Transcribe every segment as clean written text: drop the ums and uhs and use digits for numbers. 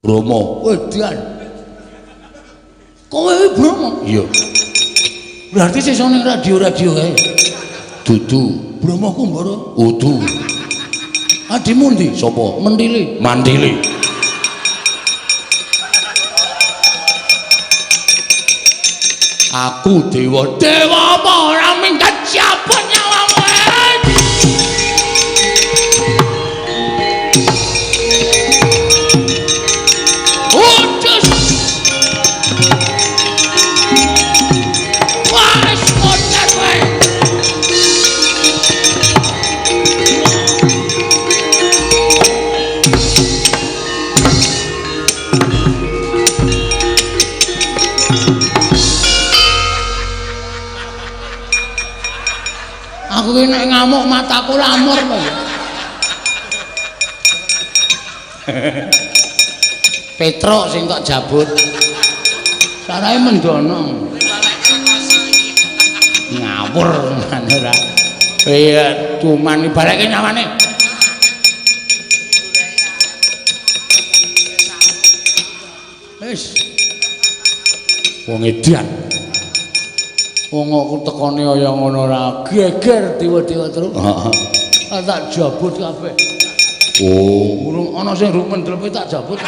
Bromo. Wedan. Kowe iki Bromo? Iya. Berarti sesuk ning radio-radio kae. Dudu. Bromo ku mbara? Udu. Adimu ndi? Sapa? Mentili. Mantili. Aku dewa. Dewa apa ora minggat siapa nyawamu? Ucus. Wes modar kowe. Aku ki nek ngamuk mataku lamur kok ya. Petruk sing tok jabut. Sarahe mendono. Ngawur ngene ora. Iya, cuman ibarake nyawane. Wis. Wong edan. Wong aku tekone kaya ngono ora geger dewa-dewa terus. Heeh. Tak jabut kabeh. Oh, urung ana sing rung mendlepe tak jabut.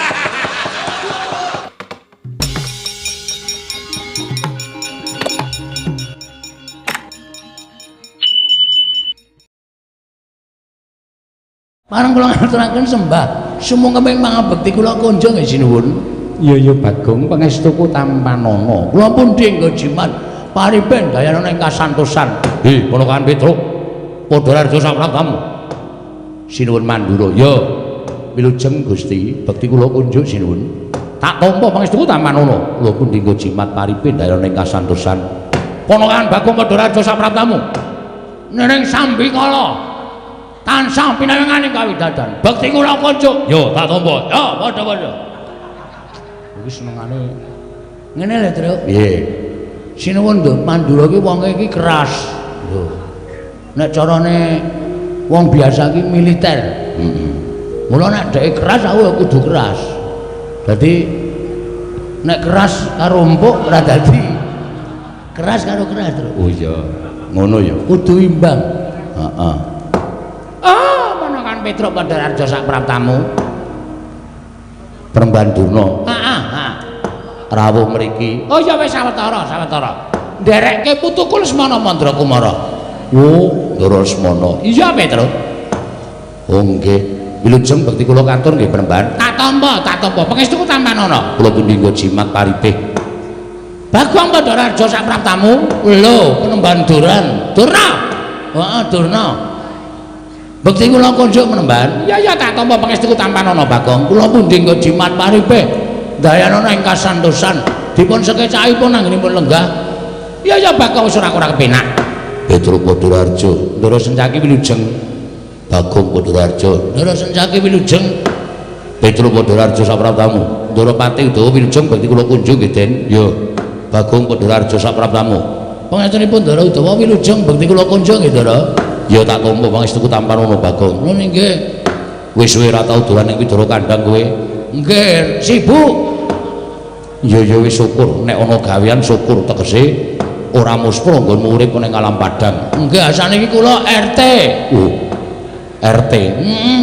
Parang kula ngaturaken sembah sumangga pangabekti kula kunjung nggih sinuwun. Iya ya Bagong pangestuku tampanana. Kula pun dinggo jimat paripen dayana ing kasantosan. Hi, ponakan Petruk. Padha raja saprabtamu. Sinuwun Mandura. Ya. Wilujeng Gusti, bekti kula kunjuk sinuwun. Tak tampa pangestuku tampanana. Kula pun dinggo jimat paripen dayana ing kasantosan. Ponakan Bagong padha raja saprabtamu. Neneng sambikala. Tansah pinawengan ing kawidadan. Bekti kula kunjuk. Ya, tak tampa. Ya, padha-padha. Iki senengane ngene lho, Truk. Piye? Sinuwun lho, Mandura iki wonge iki keras. Lho. Nek carane wong biasa iki militer. Heeh. Mula nek dheke keras aku ya kudu keras. Dadi nek keras karo empuk ora dadi. Keras karo keras, Truk. Oh iya. Ngono ya. Kudu imbang. Heeh. Ah, ponakan Petruk Padhararja sak praptamu. Peremban Durna. Heeh, heeh. Rawuh mriki. Oh ya wis sawetara, sawetara. Nderekke putuku Lesmana Mandrakumara. Oh, Ndara Lesmana. Iya, Petruk. Oh nggih. Wilujeng bekti kula katur nggih Peremban. Tak tampa, tak tampa. Pangestuku tampanana. Kula pundi nggo jimat paripih. Bagong Padhararja sak praptamu. Lho, penemban Duran. Durna. Heeh, Durna. Bekti kula kunjuk penemban. Iya ya tak tampa pangestuku tampanana Bagong. Kula pundi nggo jimat paripih. Dayanana ing kasantosan dipun sekecakipun anggenipun lenggah. Iya ya Bagong wis ora ora kepenak. Petruk Padhararja, Ndara Sencaki wilujeng. Bagong Padhararja, Ndara Sencaki wilujeng. Petruk Padhararja saprabtamu. Ndara Pati Udawa wilujeng bekti kula kunjuk nggih Den. Ya. Bagong Padhararja saprabtamu. Pangestunipun Ndara Udawa wilujeng bekti kula kunjuk nggih Ndara. Ya tak tampa pangestuku tampanana Bagong. Lho nggih. Wis suwe ora tau dolan ning Widara Kandang kowe. Nggih, sibuk. Ya ya wis syukur nek ana gawean syukur tegese ora muspro nggonmu urip ning alam padang. Nggih, saniki kula RT. Oh. RT. Heeh.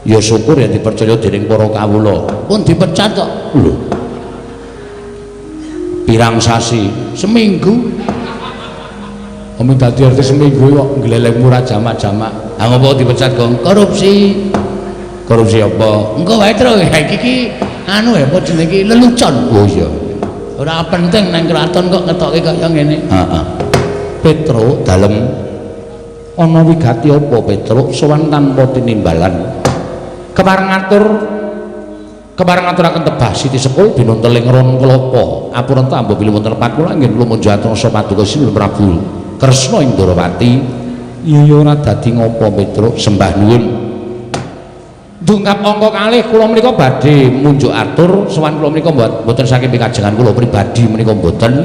Ya syukur ya dipercaya dening para kawula. Pun dipecat kok. Lho. Pirang sasi? Seminggu. Omong dadi RT seminggu kok nglelengmu ra jamak-jamak. Ha ngopo dipecat, Gong? Korupsi. Korupsi apa? Engko wae Truk. Iki iki anu ya apa jenenge iki lelucon. Oh iya. Ora penting nang kraton kok ngetoke kaya ngene. Heeh. Petruk dalem ana wigati apa Petruk sowan tanpa tinimbalan. Kepareng ngaturaken tebah Siti Sekul binunteling ron kelapa. Apurenta ambo bilih wonten lepat kula anggen kula munjuk rasa paduka Sinuwun Prabu Kresna ing Ndorowati. Iya ya ora dadi ngopo Petruk sembah nuwun. Dungkap angka kalih kula menika badhe munjuk atur sowan kula menika mboten saking pikajengan kula pribadi menika mboten.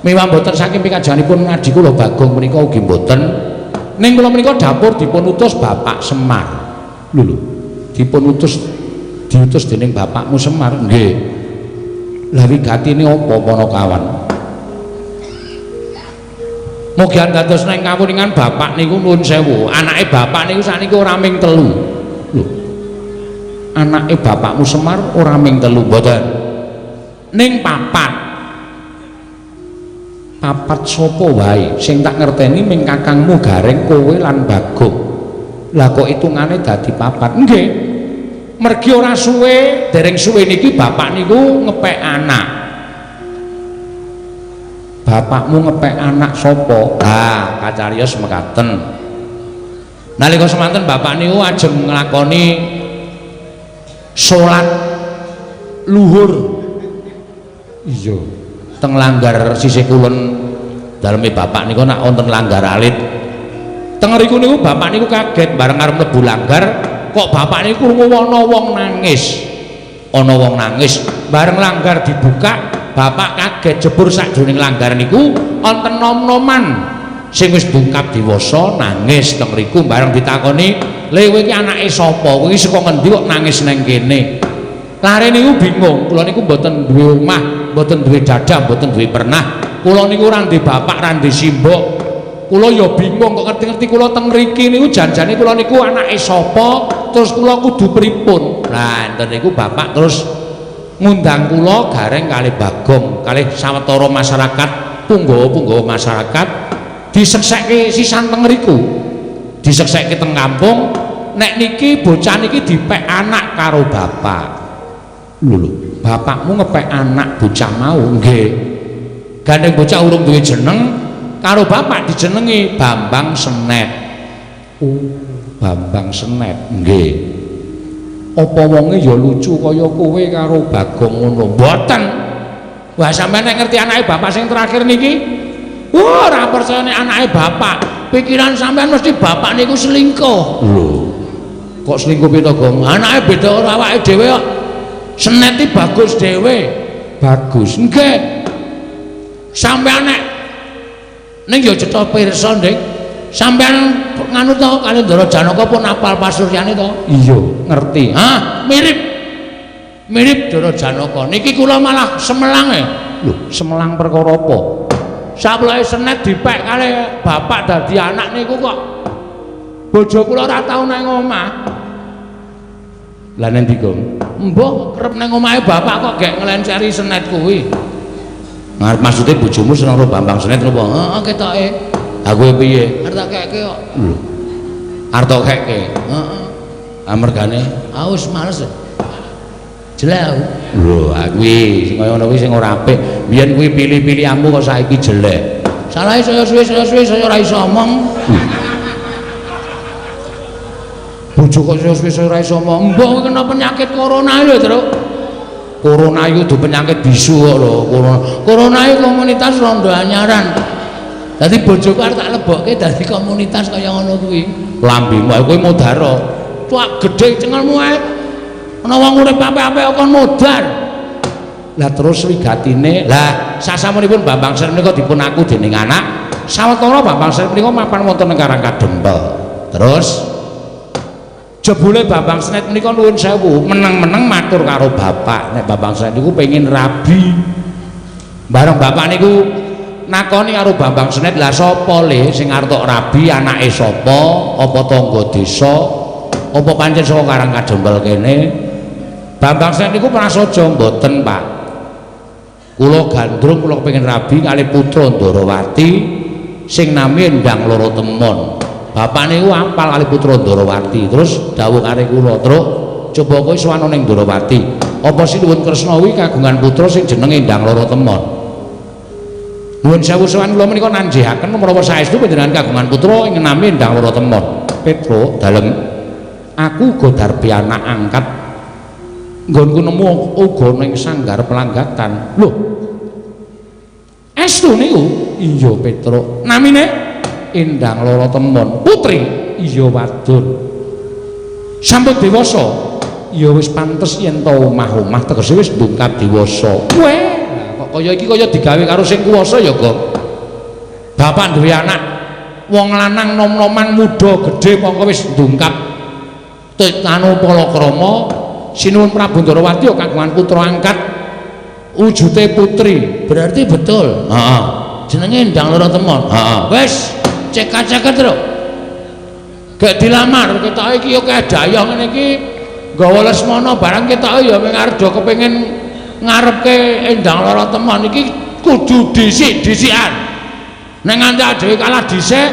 Miwah mboten saking pikajenganipun adi kula Bagong menika ugi mboten. Ning kula menika dapur dipun utus Bapak Semar. Lho lho, dipun utus Diutus dening bapakmu Semar. Nggih. Lah wigatine apa Panakawan? Mugi dados nang kawuningan bapak niku nuwun sewu, anake bapak niku sakniki ora ming telu. Lho. Anake bapakmu Semar ora ming telu mboten. Ning papat. Papat sapa wae sing tak ngerteni ming kakangmu Gareng, kowe lan Bagong. Lah kok hitungane dadi papat? Nggih. Mergi ora suwe, dereng suwe niki bapak niku ngepek anak. Bapakmu ngepek anak sapa? Ah, kacariyos mekaten. Nalika semanten bapak niku ajeng nglakoni salat luhur. Iya, teng langgar sisih kulon daleme bapak niku nak wonten langgar alit. Teng riku niku bapak niku kaget bareng arep mlebu langgar, kok bapak niku krungu ana wong nangis. Ana wong nangis, bareng langgar dibuka, bapak kaget jebur sakjroning langgar niku wonten nom-noman sing wis bungkap dewasa nangis teng riku. Bareng ditakoni, "Le kowe iki anake sapa? Kowe iki saka ngendi kok nangis nang kene?" Lare niku bingung, kula niku mboten duwe omah, mboten duwe dadah, mboten duwe pernah. Kula niku ora ndek bapak, ora ndek simbok. Kula ya bingung kok ngerti-ngerti kula teng mriki niku janjane kula niku anake sapa, terus kula kudu pripun? Lah enten niku bapak terus ngundang kula Gareng kalih Bagong, kalih sawetara masyarakat, punggawa-punggawa masyarakat diseksekke sisan teng mriku. Diseksekke teng kampung, nek niki bocah niki dipek anak karo bapak. Lho lho, bapakmu ngepek anak bocah mau? Nggih. Gandeng bocah urung duwe jeneng, karo bapak dijenengi Bambang Senet. Oh, Bambang Senet. Nggih. Apa wonge ya lucu kaya kowe karo Bagong ngono? Mboten. Wah, sampeyan nek ngerti anake bapak sing terakhir niki, wah, ora percaya nek anake bapak. Pikiran sampeyan mesti bapak niku selingkuh. Lho. Kok selingkuh piye to, Gong? Anake beda karo awake dhewe kok. Senet iki bagus dhewe. Bagus. Nggih. Sampeyan nek ning ya cetha pirsa, Dik. Sampeyan nganu to kali Ndara Janaka pun apal pasuryane to? Iya, ngerti. Hah, mirip. Mirip Ndara Janaka. Niki kula malah semelang e. Lho, semelang perkara apa? Saploke Senet dipek kali bapak dadi anak niku kok bojo kula ora tau nang omah. Lah nendi, Gong? Mbah kerep nang omahe bapak kok gek nglenceri Senet kuwi. Ngarep maksude bojomu seneng karo Bambang Senet napa? Heeh, ketoke. Ha kowe piye? Arep tak keke kok. Lho. Arep tak keke. Heeh. Amergane ah wis males. Jelek aku. Lho, kuwi sing kaya ngono kuwi sing ora apik. Biyen kuwi pilih-pilihanmu kok saiki jelek. Salahe saya suwe saya ora iso omong. Bojo kok saya suwe saya ora iso omong. Mbah kowe kena penyakit corona lho, Truk. Corona iku dudu penyakit bisu kok lho, corona. Corona iku komunitas rondo anyaran. Dadi bojoku arep tak lebokke dadi komunitas kaya ngono kuwi. Lambemu kowe modar. Tuak gedhe cengelmu ae. Ana wong urip apik-apik kok modar. Lah terus wigatine, lah sasampunipun Bambang Senet menika dipun aku dening anak, sawetara Bambang Senet menika mapan wonten ing Karang Kadempel. Terus jebule Bambang Senet menika nuwun sewu, meneng-meneng matur karo bapak, nek Bambang Senet niku pengin rabi. Bareng bapak niku nakoni karo Bambang Senet, lah sapa le sing arep tok rabi, anake sapa, apa tangga desa, apa pancen saka Karang Kadempel kene? Bambang Senet niku prasaja, mboten, Pak. Kula gandrung kula kepengin rabi kalih putra Ndarawati sing nami Endang Loro Temon. Bapak niku apal kalih putra Ndarawati. Terus dawuh karo kula, "Truk, coba kowe sowan ning Ndarawati. Apa Sinuwun Kresna kuwi kagungan putra sing jenenge Endang Loro Temon?" Nuwun sewu sowan kula menika nanjihaken menawa saestu panjenengan kagungan putra ing nami Endang Loro Temon. Petruk, dalem aku uga darbi anak angkat nggonku nemu uga ning sanggar pelanggatan. Lho, estu niku? Iya, Petruk. Namine Endang Loro Temon. Putri? Iya, wadon. Sampun dewasa? Ya wis pantes yen to omah-omah tegese wis ndungkap dewasa. Weh, kok kaya iki kaya digawe karo sing kuwasa ya, Gong. Bapak duwe anak wong lanang nom-noman muda gedhe mongko wis ndungkap anu palakrama Sinuwun Prabu Ndarawati ya kagungan putra angkat wujute putri. Berarti betul. Heeh. Jenenge Endang Loro Temon. Heeh. Wis, cekak-ceket lho. Gek dilamar ketoke iki ya kaya dayah ngene iki nggawa Lesmana barang ketoke ya mung arep do kepengin ngarepke Endang Loro Temon iki kudu dhisik-dhisikan. Nek nganti dhewe kalah dhisik,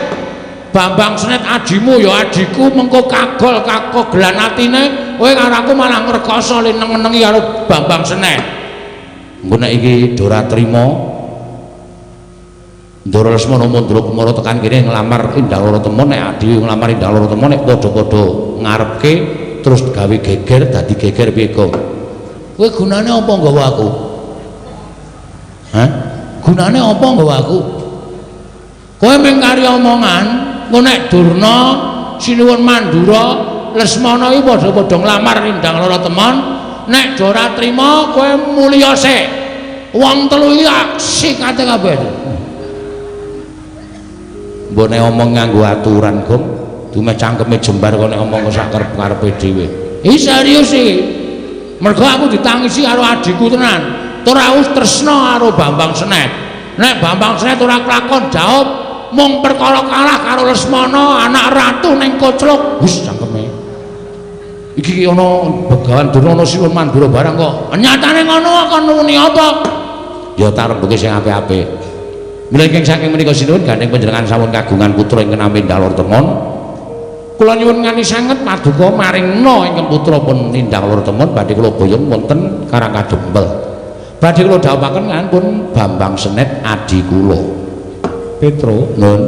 Bambang Senet ajimu ya ajiku mengko kagol kakogelan atine kowe karo aku malah ngrekoso le neng-nengi karo Bambang Senet. Engko nek iki ora trima Ndara Lesmana Mandra Kumara tekan kene nglamar Endang Loro Temon, nek adhi nglamar Endang Loro Temon nek padha-padha ngarepke terus gawe geger dadi geger piye, Gong? Kowe gunane apa nggawa aku? Hah? Gunane apa nggawa aku? Kowe mung kari omongan, engko nek Durna, Sinuwun Mandura, Lesmana iki padha-padha nglamar Endang Loro Temon, nek ora trima kowe mulya sik. Wong telu iki sikate kabeh. Mbok nek omong nganggo aturan, Gong, dumeh cangkeme jembar kok nek omong sak karep-karepe dhewe. Iki serius iki. Mergo aku ditangisi karo adhiku tenan. Tur aku tresna karo Bambang Senet. Nek Bambang Senet ora kelakon jawab mung perkara kalah karo Lesmana anak ratu ning Kocluk. Wis cangkeme. Iki ana Begawan Durna ana Sinuwun Mandura barang kok. Nyatane ngono kon nuni apa? Ya tarembuke sing apik-apik. Mila ingkang saking menika sinuwun gandeng panjenengan sampun kagungan putra ingkang nami Endang Loro Temon. Kula nyuwun ngani sanget paduka maringna ingkang putra pun Endang Loro Temon badhe kula boyong wonten Karang Kadempel. Badhe kula dhawuhaken pun Bambang Senet adi kula. Petro, nun.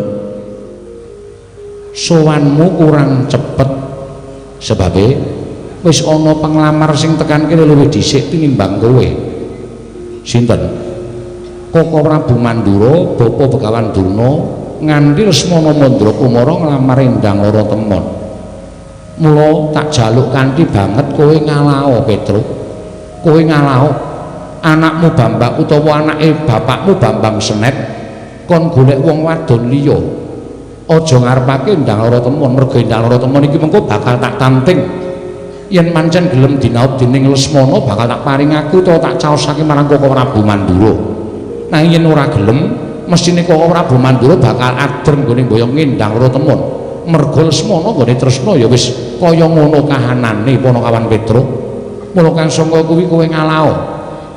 Sowanmu kurang cepet sebabe wis ana penglamar sing tekan kene luwih dhisik tinimbang kowe. Sinten? Koko Prabu Mandura, Bapa Begawan Durna nganti Lesmana Mandra Kumara nglamar Endang Loro Temon. Mula tak jaluk kanthi banget kowe ngalao, Petro. Kowe ngalao anakmu Bambang utawa anake bapakmu Bambang Senet kon golek wong wadon liya. Aja ngarepake Endang Loro Temon, mergo Endang Loro Temon iki mengko bakal tak tanting. Yen mancen gelem dinaup dening Lesmana bakal tak paring aku utawa tak caosake marang Koko Prabu Mandura. Nanging yen ora gelem, mesthine Koko Prabu Mandura bakal ader nggone mboyong Endang Loro Temon. Mergo Lesmana nggone tresna ya wis kaya ngono kahanane Panakawan Petro. Mula kang sangka kuwi kowe ngalao.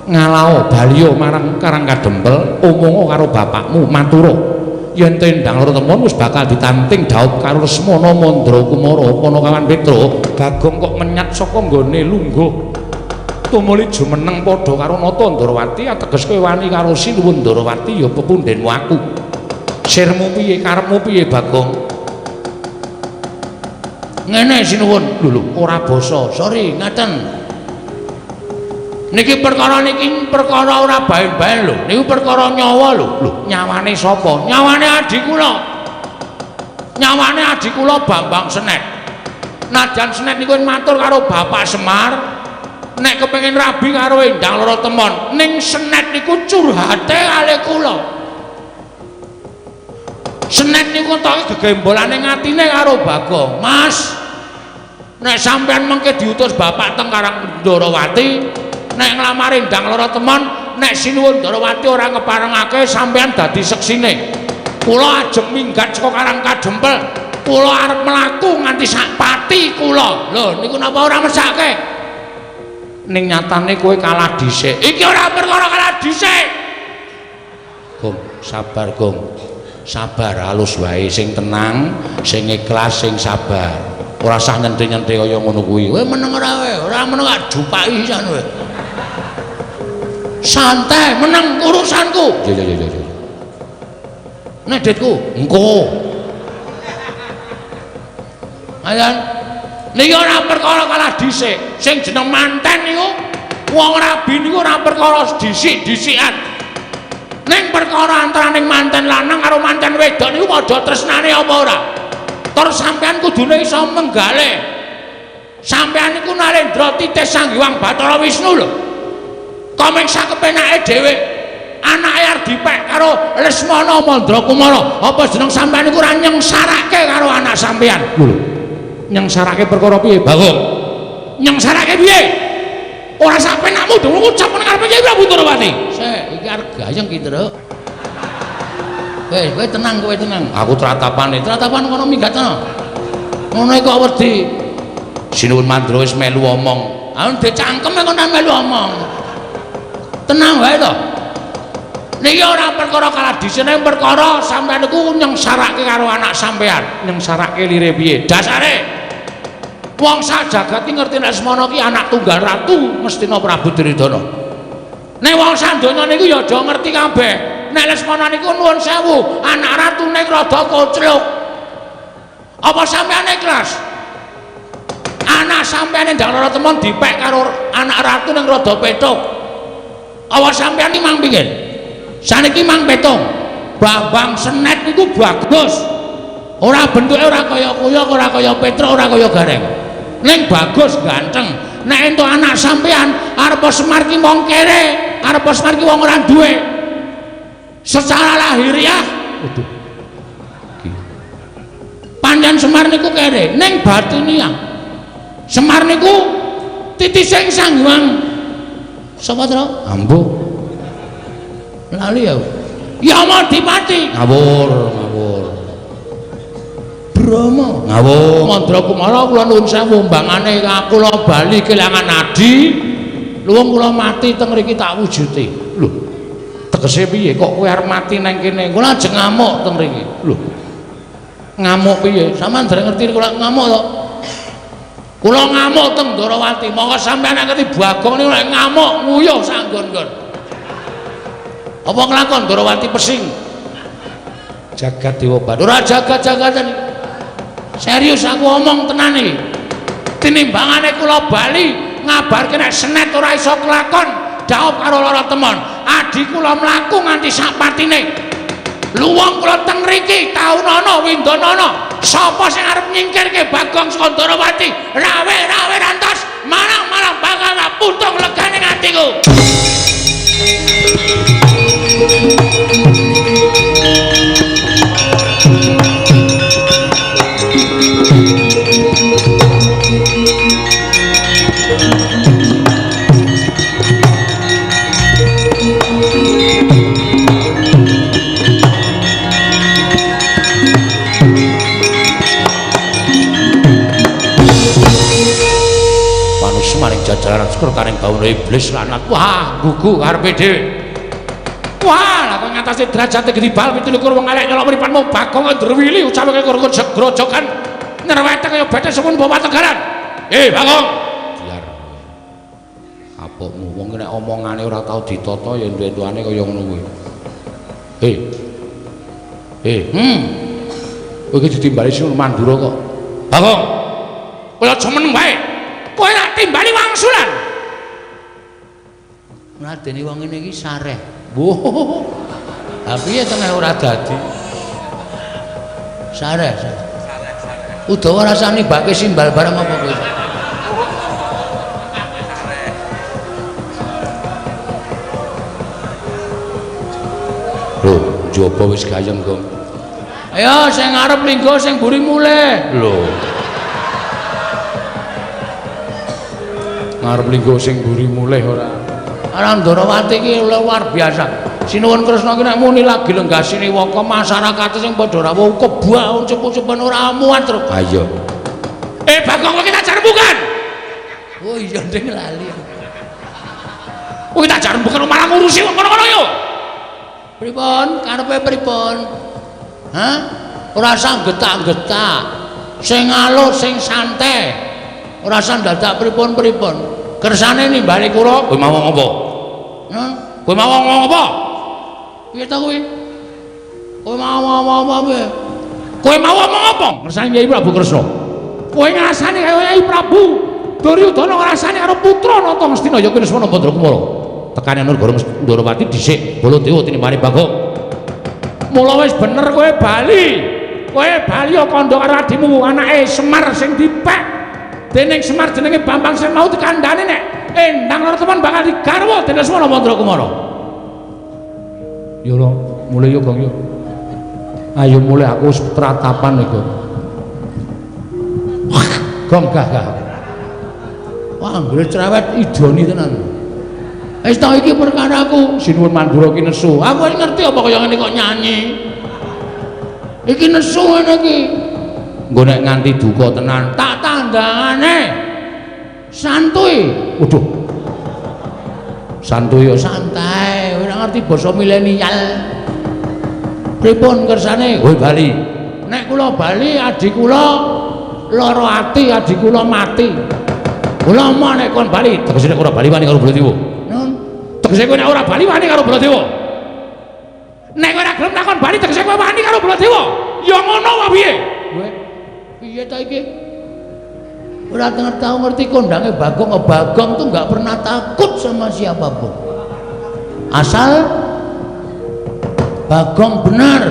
Ngalao baliya marang Karang Kadempel, omonga karo bapakmu matura. Yen Endang Loro Temon wis bakal ditanting dhaup karo Lesmana Mandra Kumara Panakawan Petro. Bagong kok menyat saka nggone lungguh. Tumuli jumeneng padha karo Nata Ndarawati ateges kowe wani karo Sinuwun Ndarawati ya pepundhenmu aku. Sirmu piye karepmu piye Bagong? Ngene Sinuwun. Lho lho ora basa. Sorry ngaten. Niki perkara niki perkara ora baen-baen lho. Niku perkara nyawa lho. Lho nyawane sapa? Nyawane adhi kula. Nyawane adhi kula Bambang Senet. Najan Senet niku matur karo Bapak Semar nek kepengin rabi karo Endang Loro Temon, ning Senet niku curhate kalih kula. Senet niku entoke gegembolane ngatine karo Bagong. Mas, nek sampean mengke diutus bapak teng Karang Ndarawati, nek nglamar Endang Loro Temon, nek Sinuwun Ndarawati ora ngeparengake sampean dadi seksine. Kula ajeng minggat saka Karang Kadempel. Kula arep mlaku nganti sak pati kula. Lho niku napa ora mesake? Ning nyatane kowe kalah dhisik. Iki ora perkara kalah dhisik. Gong, sabar Gong. Sabar halus wae, sing tenang, sing ikhlas, sing sabar. Ora usah nyente-nyente kaya ngono kuwi. Kowe meneng ora kowe? Ora meneng gak jupaki sisan kowe. Santai, meneng urusanku. Ya ya ya ya. Nek ditku, engko. Ayo. Niki ora perkara kalah dhisik. Sing jeneng manten niku wong rabi niku ora perkara dhisik-dhisikan. Ning perkara antaraning manten lanang karo manten wedok niku padha tresnane apa ora? Tur sampean kudune iso menggale. Sampean niku Narendra titih Sang Hyang Bathara Wisnu lho. Komeng sakepenake dhewe. Anake arep dipek karo Lesmana Mandra Kumara. Apa jeneng sampean niku ora nyengsarake karo anak sampean? Lho. Nyengsarake perkara piye, Bagong? Nyengsarake piye? Ora sak penakmu dong ngucap nang ngarepe Kyai Prabu Ndorowati. Sik, iki arep gayeng ki, Truk. Weh, kowe tenang, kowe tenang. Aku tratapane, tratapan kono minggat kono. Ngono kok wedi. Sinuwun Mandra wis melu omong. Ah ndek cangkem kok nang melu omong. Tenang wae to. Niki ora perkara kaladisene, perkara sampean niku nyengsarake karo anak sampean. Nyengsarake lire piye? Dasare wong sak jagat iki ngerti nek Lesmana ki anak tunggal ratu Ngastina Prabu Duryudana. Nek wong sak donya niku ya aja ngerti kabeh. Nek Lesmana niku nuwun sewu, anak ratu ning rada kocluk. Apa sampean ikhlas? Anak sampean ndang lara temon dipek karo anak ratu ning rada petuk. Apa sampean iki mang pinggir? Saniki mang petung. Bambang Senet niku bagus. Ora bentuke ora kaya kuyok, ora kaya Petruk, ora kaya Gareng. Ning bagus ganteng. Nek entuk anak sampean arep Semar ki wong kere, arep Semar ki wong ora duwe. Secara lahiriah, waduh. Pancen Semar niku kere, ning batiniah. Semar niku titising Sang Hyang sapa, Tru? Ambu. Lali ya. Yamadipati. Ngawur, ngawur. Brahma. Ngawur. Mandra Kumara kula nuwun sewu mbangane kula bali kelangan adi. Luwung kula mati teng mriki tak wujuti. Lho. Tegese piye kok kowe arep mati nang kene? Kula ajeng ngamuk teng mriki. Lho. Ngamuk piye? Sampeyan dereng ngerti kula ngamuk to? Kula ngamuk teng Ndorowati. Monggo sampeyan nek ngerti Bagong niku nek ngamuk nguyuh sak nggon-nggon. Apa nglakon Ndorowati pesing? Jagat Dewa Bathara. Ora jagat-jagatan. Serius aku omong tenan iki. Tinimbangane kula bali ngabarke nek Senet ora iso kelakon, dhaup karo lara temon. Adi kula mlaku nganti sak patine. Luwung kula teng mriki taunana windanana. Sapa sing arep nyingkirke Bagong saka Ndorowati? Rawe-rawe rantos, marang-marang bakal puntung legane atiku. Maring jajaran sekretaring gawuh iblis lanat. Wah, gugu karepe dhewe. Wah, lah kowe ngatasi derajate gedhi bal 27 wong elek nyolok mripatmu Bagong ndrewili ucapake karo grojogan nyerwete kaya bete sepun bawa tegalan. Eh, Bagong. Biar. Kapokmu wong nek omongane ora tau ditata ya entu-entuane kaya ngono kuwi. Eh. Eh, Kowe iki ditimbali Sinuwun Mandura kok. Bagong. Kowe aja meneng wae. Kowe tak timbali wangsulan. Mladene wong ngene iki sareh. Wah. Ha piye to nek ora dadi? Sareh, sareh. Udawa rasane bake simbal bareng apa kowe? Lho, njaba wis gayeng, Gong. Ayo sing ngarep linggo sing mburi mulih. Lho. Ngarep linggo sing mburi mulih ora. Ora Ndorowati iki luar biasa. Sinuwun Kresna iki nek muni lagi lenggasine waka masyarakate sing padha rawuh kebak uncup-uncupan ora muat, Truk. Ha iya. Eh Bagong kowe iki tak jarembukan. Oh iya nding lali. Kowe tak jarembukan malah ngurusi wong kono-kono yo. Pripun? Karepe pripun? Hah? Ora usah getak-getak. Sing alus, sing santai. Ora usah dadak pripun-pripun. Kersane nimbali kula, kowe mau ngomong apa? Hah? Kowe mau ngomong apa? Piye ta kowe? Kowe mau ngomong apa piye? Kowe mau ngomong apa? Ngersane Kyai Prabu Kresna. Kowe ngrasani kaya Kyai Prabu Duryudana ngrasani karo putra Nata Ngastina ya kuwi Lesmana Bandra Kumara. Tekane negara Ndorowati dhisik Baladewa tinimbane Bagong. Mula wis bener kowe bali. Kowe bali kandha karo adimu anake Semar sing dipek dening Semar jenenge Bambang sing mau dikandhane nek endang lara temen bakal digarwa dening Lesmana Mandra Kumara. Yo lho, mulih yo Gong yo. Ayo mulih aku wis tratapan iku. Gong gah gah. Wah, anggere cerewet idoni tenan. Wis ta iki perkaraku, Sinuwun Mandura ki nesu. Aku wis ngerti apa kaya ngene kok nyanyi. Iki nesu ngene iki. Engko nek nganti duka tenan, tak tandangane. Santuy. Waduh. Santuy yo santai, ora ngerti basa milenial. Pripun kersane? Kowe bali. Nek kula bali adi kula lara ati, adi kula mati. Kula moh nek kon bali, tegese nek ora bali wani karo Baladewa. Nun. Tegese kowe nek ora bali wani karo Baladewa. Nek kowe ora gelem takon bali tegese kowe wani karo Baladewa. Ya ngono wae piye? Kowe piye ta iki? Ora tau ngerti kondange Bagong. Bagong tuh enggak pernah takut sama siapapun. Asal Bagong benar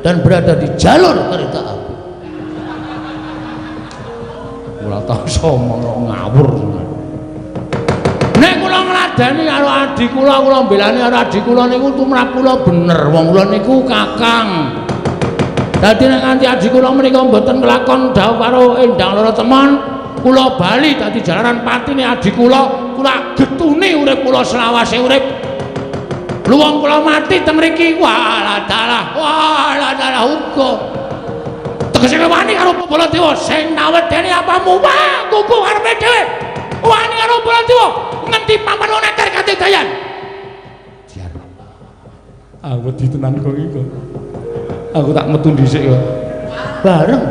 dan berada di jalur kereta api. Ora tau somong ngawur. Nek kula ngladeni karo adi kula, kula mbelani karo adi kula niku tumrap kula bener. Wong kula niku kakang. Dadi nek nganti adi kula menika mboten kelakon dhawuh karo Endang Loro Temon, kula bali dadi jalaran patine adi kula, kula getuni urip kula selawase urip. Luwung kula mati teng mriki, walah dalah, walah dalah uga. Tegese wani karo Baladewa sing nawedeni apamu, wah kuku karepe dhewe. Wani karo Baladewa ngendi papan neter katidayan. Jar. Aku wedi tenan kok iki. Aku tak metu dhisik kok. Bareng.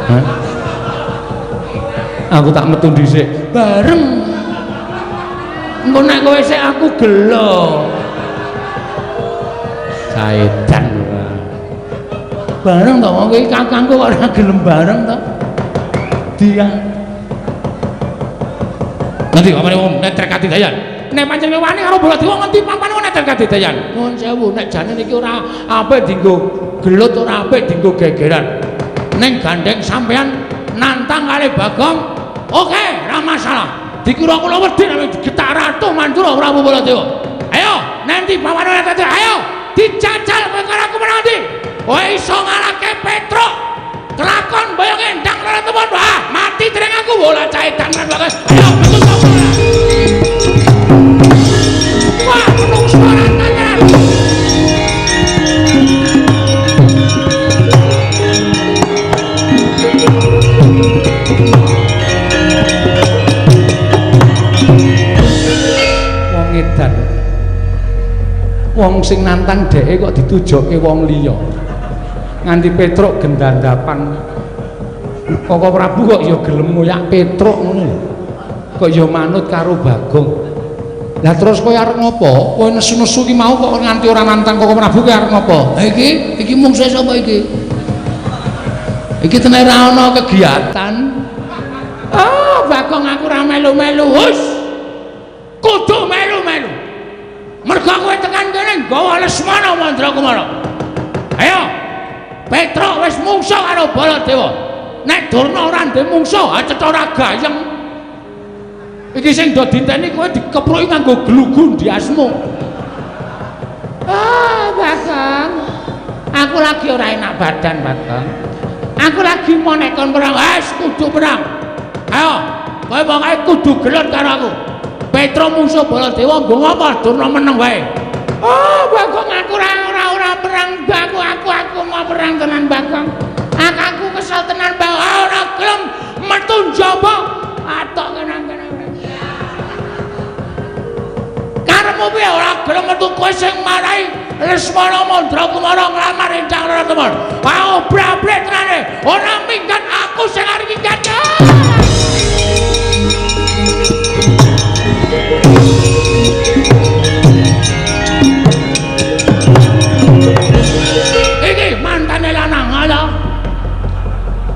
Hah? Aku tak metu dhisik. Bareng. Engko nek kowe sik aku gelo. Saedan. Bareng to wong iki kakangku kok ora gelem bareng to. Dia. Nanti pamane wong neter katidayan. Nek pancen wani karo Baladewa ngendi pampane wong neter katidayan. Nuwun sewu nek jane niki ora apik dienggo gelut, ora apik dienggo gegeran. Ning gandeng sampean nantang kali Bagong, oke, ora masalah. Dikira kula wedi nek digetak Ratu Mandura Prabu Baladewa. Ayo, nanti pawane neter, ayo dijajal kowe karo aku menang ndi? Kowe iso ngalahke Petruk. Kelakon boyong Endang Loro Temon. Wah, mati dereng aku bola caedan lan bagus. Ayo metu sapa. Wah, menungso ora tenan. Wong edan. Wong sing nantang dheke kok ditujoke wong liya. Nganti Petruk gendandapan. Koko Prabu kok ya gelem ngoyak Petruk ngono lho. Kok ya manut karo Bagong. Lah terus kowe arep ngopo? Kowe nesu-nesu ki mau kok nganti ora nantang Koko Prabu kowe arep ngopo? Ha iki, iki mungsuhe sapa iki? Iki tenan ora ana kegiatan. Ah, Bagong aku ora melu-melu. Hus. Kudu melu-melu. Mergo kowe tekan kene nggawa Lesmana Mandrakumara. Ayo. Petruk wis mungsuh karo Baladewa. Nek Durna ora ndek mungsuh, ha cetha ora gayeng. Iki sing do diteni kowe dikepruki nganggo glugu ndiasmu. Ah, Bagong. Aku lagi ora enak badan, Bagong. Aku lagi mau nek kon perang, wis kudu perang. Ayo, kowe pokoke kudu gelut karo aku. Petruk mungsuh Baladewa nggo ngapa Durna meneng wae. Oh, Bagong aku ora perang, aku mau perang tenan Bagong. Aku kesel tenan Bagong, ora gelem metu njaba. Atok kenang-kenang. Karepmu piye ora gelem metu kowe sing marai Lesmana Mandrakumara nglamar Endang Loro Temon. Ah, obrak-abrik tenane. Ora minggat aku sing arep minggat. Iki mantane lanang ala.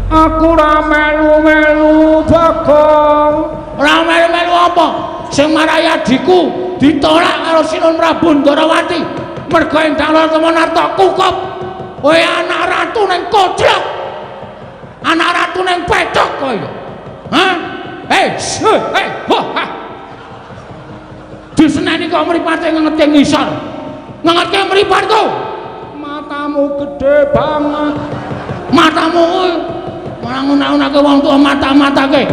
Aku ora melu-melu Bagong. Ora melu-melu apa? Sing marai adhiku ditolak karo Sinuwun Prabu Ndarawati. Mergo Endang Loro Temon arep kukup. Kowe anak ratu ning koclok. Anak ratu ning pecok kowe. Hah? Hei, hei, ho, ha. Diseneni kok mripate ngengetke ngisor. Ngengetke mripatku. Matamu gede banget. Matamu kuwi malah ngunah-unahke wong tuwa mata-matake.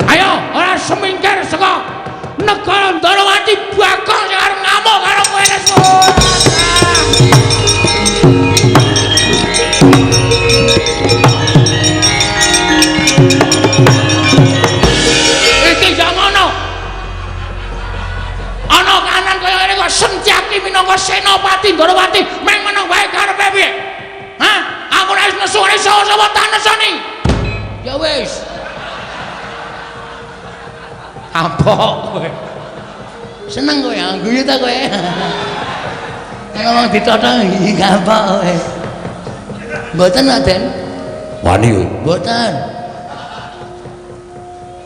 Ayo, ora semingkir saka negara Ndorowati Bagong sing arep ngamuk karo kowe Lesmana. Iki ya ngono. Ana kanan kaya ngene kok Sencaki minangka senopati Ndorowati meng meneng wae karepe piye? Hah? Aku ora wis nesu ora iso sapa tak nesoni. Ya wis. Kapok kowe. Seneng kowe guyu ta kowe. Ngomong ditotong iki kapok kowe. Mboten Raden. Wani kowe. Mboten.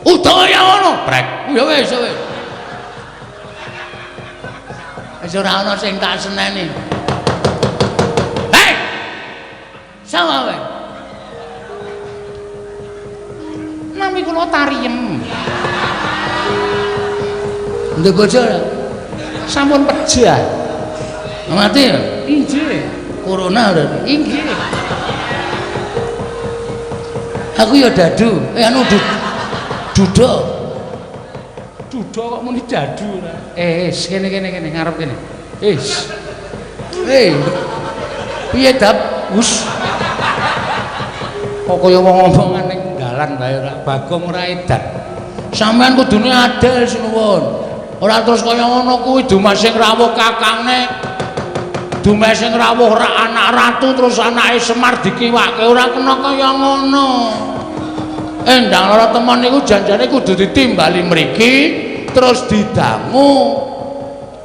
Udah ya ngono, prek. Ya wis, ya wis. Wis ora ana sing tak seneni. Hei! Sawa kowe. Nami kula Tariem. Ndek bojo ora? Sampun pejah. Mati ya? Inggih. Corona ora? Inggih. Aku ya dadu. Anu duda. Duda kok muni dadu ora? Kene kene kene ngarep kene. Piye dap? Wus. Kok kaya wong ngomongan ning dalan wae ora Bagong ora edan. Sampeyan kudune adil sinuwun. Ora terus kaya ngono kuwi dumeh sing rawuh kakangne. Dumeh sing rawuh ra anak ratu terus anake Semar dikiwake ora kena kaya ngono. Endang lara temen niku janjane kudu ditimbali mriki terus didangu.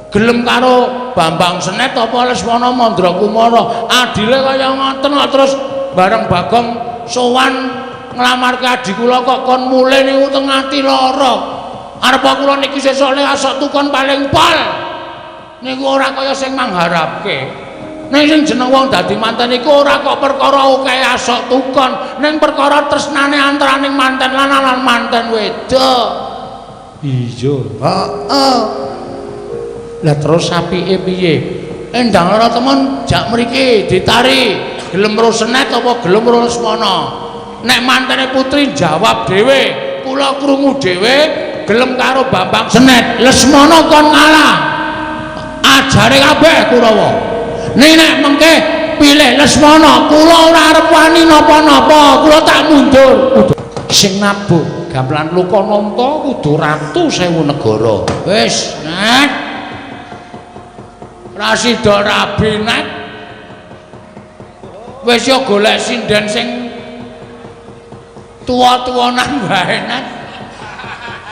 Gelem karo Bambang Senet apa Lesmana Mandrakumara. Adile kaya ngoten kok terus bareng Bagong sowan nglamarke adi kula kok kon mulih niku teng ati lara. Arep kula niki sesuk le asok tukon paling pol. Niku ora kaya sing mangharapke. Ning sing jeneng wong dadi manten iku ora kok perkara akeh asok tukon, ning perkara tresnane antaraning manten lanang lan manten wedok. Iya. Heeh. Lah terus apike piye? Endang lara temen jak mriki ditari gelem ro Senet apa gelem ro Lesmana. Nek mantene putri jawab dhewe, kula krungu dhewe gelem karo Bambang Senet, Lesmana kon ngalah. Ajare kabeh Kurawa. Ning nek mengke pilih Lesmana, kula ora arep wani napa-napa, kula tak mundur. Sing nabuh gamelan Lokananta kudu ratu sewu negara. Wis, Nek. Ra sida rabi, Nek. Wis ya golek sinden sing tuwa-tuwanan wae, Nek.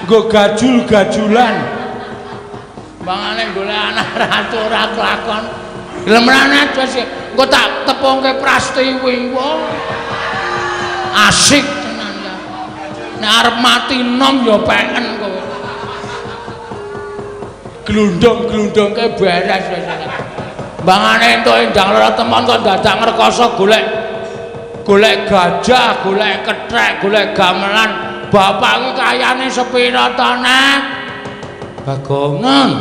Nggo gajul-gajulan. Mangane golek anak ratu ora kelakon. Gelem ra Nek wis engko tak tepungke Prastiwi. Asik tenan ya. Nek arep mati nom ya peken kowe. Glundung-glundungke beres wis. Mbangane entuk Endang Lara Temon kok dadak ngrekoso golek golek gajah, golek kethek, golek gamelan. Bapak iki kayane sepira to, Nek? Bagongan.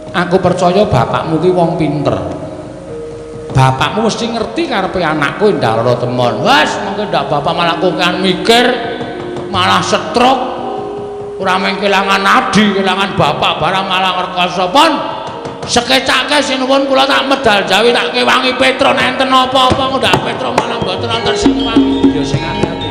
Aku percaya bapakmu ki wong pinter. Bapakmu mesti ngerti karepe anakku Endang Lara Temon. Wes, mengko ndak bapak malah kokean mikir, malah stroke. Ora mung kelangan adi, kelangan bapak barang malah ngrekoso pun. Sekecake sinuwun kula tak medal jawi tak kewangi Petro nek enten apa-apa ndak Petro malah mboten wonten sing wangi. Ya sing ati-ati.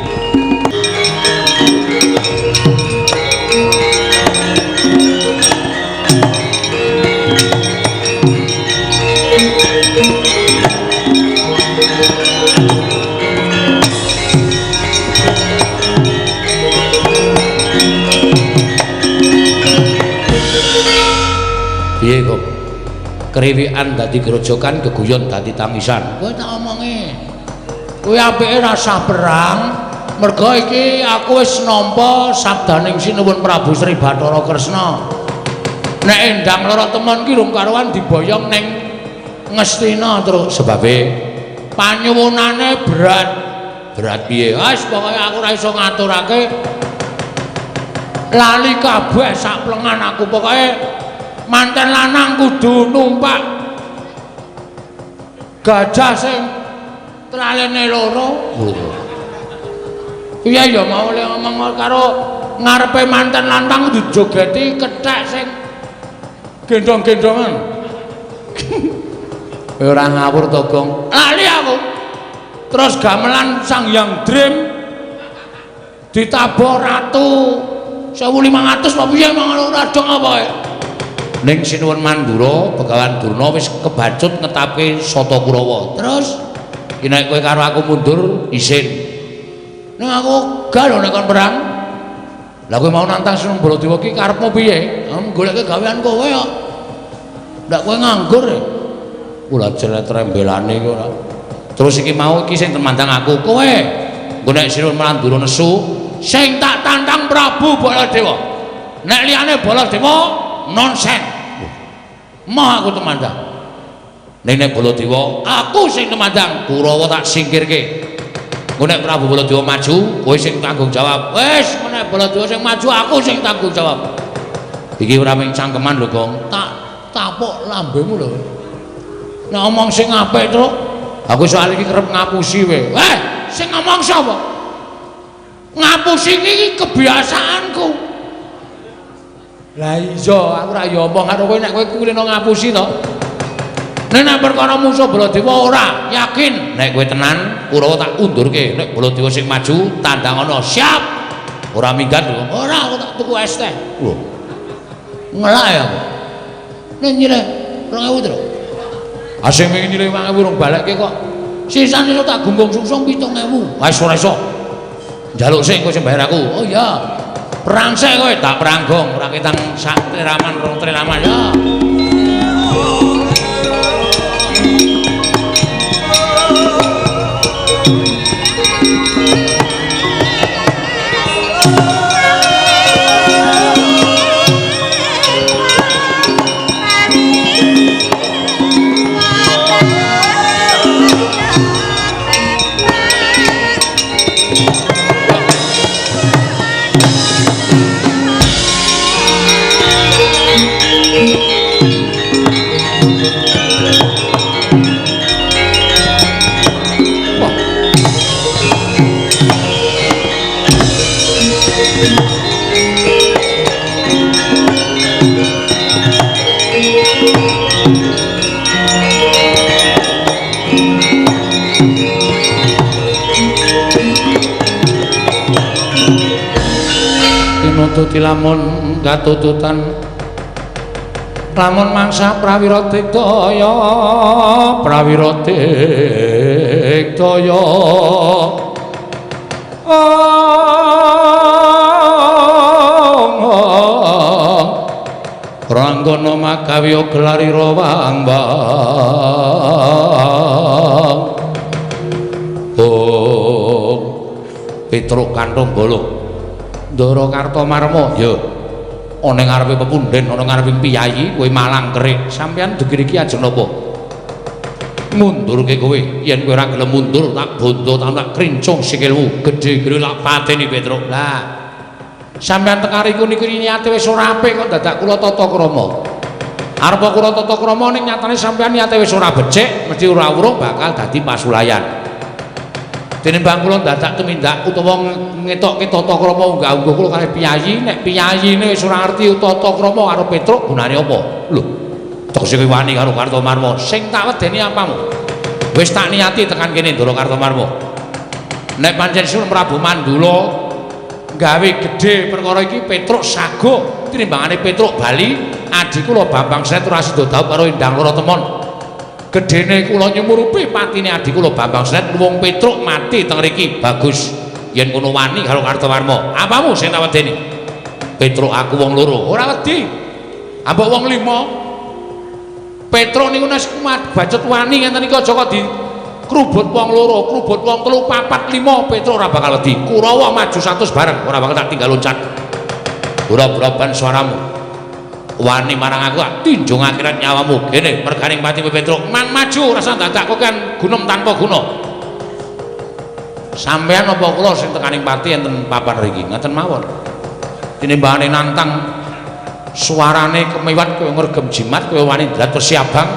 Piye kok? Kriwikan dadi grojokan, geguyon dadi tangisan. Kowe tak omongi. Kowe apike rasah perang, merga iki aku wis nampa sabdaning Sinuwun Prabu Sri Bathara Kresna. Nek Endang Lara Temon ki rung karuan diboyong ning Ngastina terus sebabe panyuwunane berat. Berat piye? Wis pokoke aku ora iso ngaturake. Lali kabeh sak plengan aku pokoke manten lanang kudu numpak gajah sing tralene loro. Piye ya mau le ngomong karo Ngarepe manten lantang dijogeti kethek sing gendong-gendongan. Kowe ora ngawur to, Gong? Lali aku. Terus gamelan Sang Hyang Dream ditabuh ratu 1500 apa piye mang ora dong apa kae. Ning Sinuwun Mandura, Begawan Durna wis kebacut ngetapke Sata Kurawa. Terus iki nek kowe karo aku mundur isin. Ning aku gak lho nek kon perang. Lah kowe mau nantang Sinuwun Baladewa ki karepmu piye? Goleke gawean kowe kok. Ndak kowe nganggur e. Kula jelet rembelane iki ora. Terus iki mau iki sing temandang aku kowe. Engko nek Sinuwun Mandura nesu, sing tak tantang Prabu Baladewa. Nek liyane Baladewa nonsen. Moh aku temandang. Ning nek Baladewa, aku sing temandang, Kurawa tak singkirke. Engko nek Prabu Baladewa maju, kowe sing tanggung jawab. Wis, nek Baladewa sing maju, aku sing tanggung jawab. Iki ora mung cangkeman lho, Gong. Tak tapuk lambemu lho. Nek omong sing apik, Truk. Aku soal iki kerep ngapusi kowe. Weh, sing ngomong sapa? Ngapusi iki kebiasaanku. Lah iya, aku ora ya omong karo kowe nek kowe kulino ngapusi to. Nek nek perkara musuh Baladewa ora, yakin. Nek kowe tenan, Kurawa tak undurke. Nek Baladewa sing maju, tandang ana. Siap. Ora minggat lho. Ora, aku tak tuku es teh. Lho. Ngelak ya aku. Nek nyileh 2000 to. Ah sing wingi nyileh 5000 rong balekke kok. Sisane tak gunggung sungsung 7000. Wis ora iso. Njaluk sing kowe sing bayar aku. Oh iya. Perang sik kowe, tak perang gong, ora ketang sak triraman rong triraman ya. Tinututi lamun katututan lamun mangsa prawira digdaya prawira digdaya Ranggana magawe gelarira wang-wang. Oh, Petruk kanthong bolong. Ndara Kartomarma, ya. Ana ing ngarepe pepunden, ana ngarepe piyayi, kowe malang kerik. Sampeyan dugi iki ajeng napa? Mundurke kowe. Yen kowe ora gelem mundur, tak bondo tak krincung sikilmu. Gedhe-gedhe lak pateni Petruk. Lah, sampeyan teka riku niku niate wis ora apik kok dadak kula tata krama. Arep kula tata krama ning nyatane sampeyan niate wis ora becik, mesti ora urung bakal dadi pasulayan. Tinimbang kula dadak tumindak utawa ngetokke tata krama unggah-ungguh kula kalih piyayi, nek piyayine wis ora ngerti tata krama karo Petruk gunane apa? Lho, tegese kowe wani karo Kartomarma. Sing tak wedeni apamu? Wis tak niati tekan kene Ndara Kartomarma. Nek pancen Sunan Prabu Mandula gawe gedhe perkara iki Petruk sago tinimbangane Petruk bali adi kula Bambang Sret ora sida dhaup karo Endang Loro Temon. Gedhene kula nyumurupi patine adi kula Bambang Sret wong Petruk mati teng riki. Bagus yen kono wani karo Kartomarma. Apamu sing tak wedeni? Petruk aku wong loro ora wedi. Ambok wong lima. Petruk niku nek bacut wani ngenten iki aja kok di krubut wong loro, krubut wong telu, papat, lima, Petruk ora bakal wedi. Kurawa maju 100 bareng, ora bakal tak tinggal loncat. Ora-ora suaramu. Wani marang aku tak tinjung akhirat nyawamu. Kene merganing patimu Petruk, mang maju rasa dadak kowe kan gunem tanpa guna. Sampeyan apa kula sing tekaning pati enten papan riki? Ngaten mawon. Tinimbangane nantang suarane kemiwat kowe ngregem jimat, kowe wani ndrat persiabang.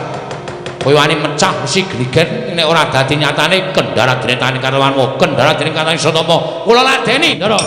Kowe wani mecah besi gligen nek ora dadi nyatane kendara dene tani Kartomarma, kendara dene katani Satapa. Kula ladeni, Ndara.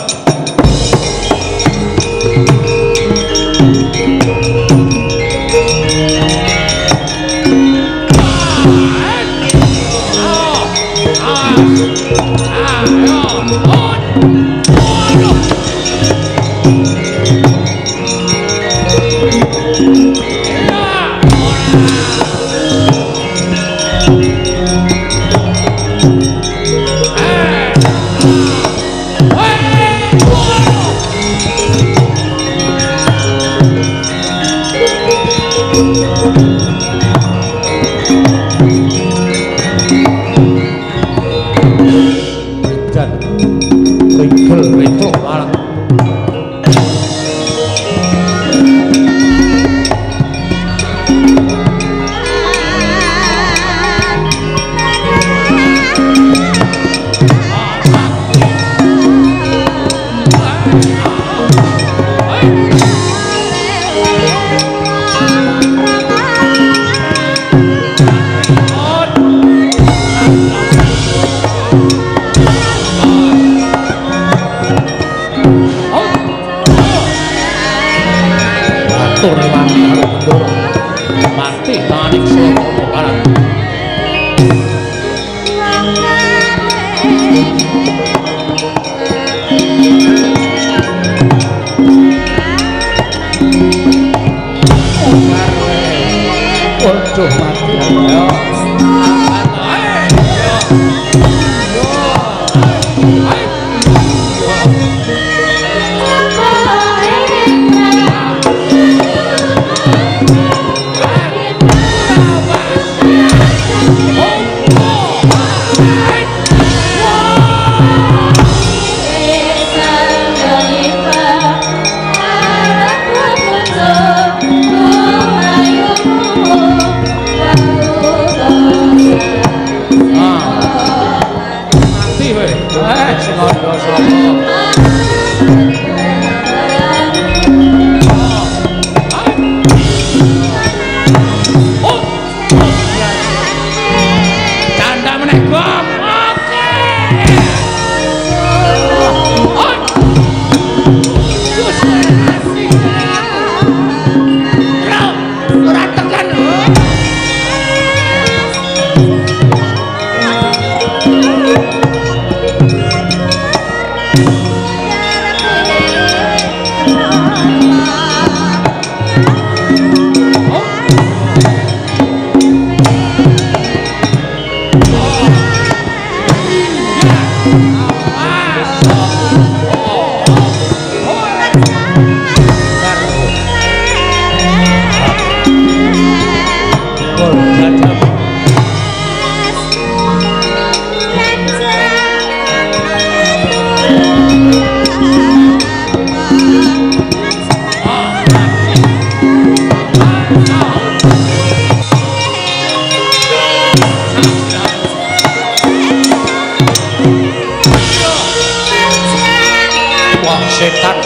Setan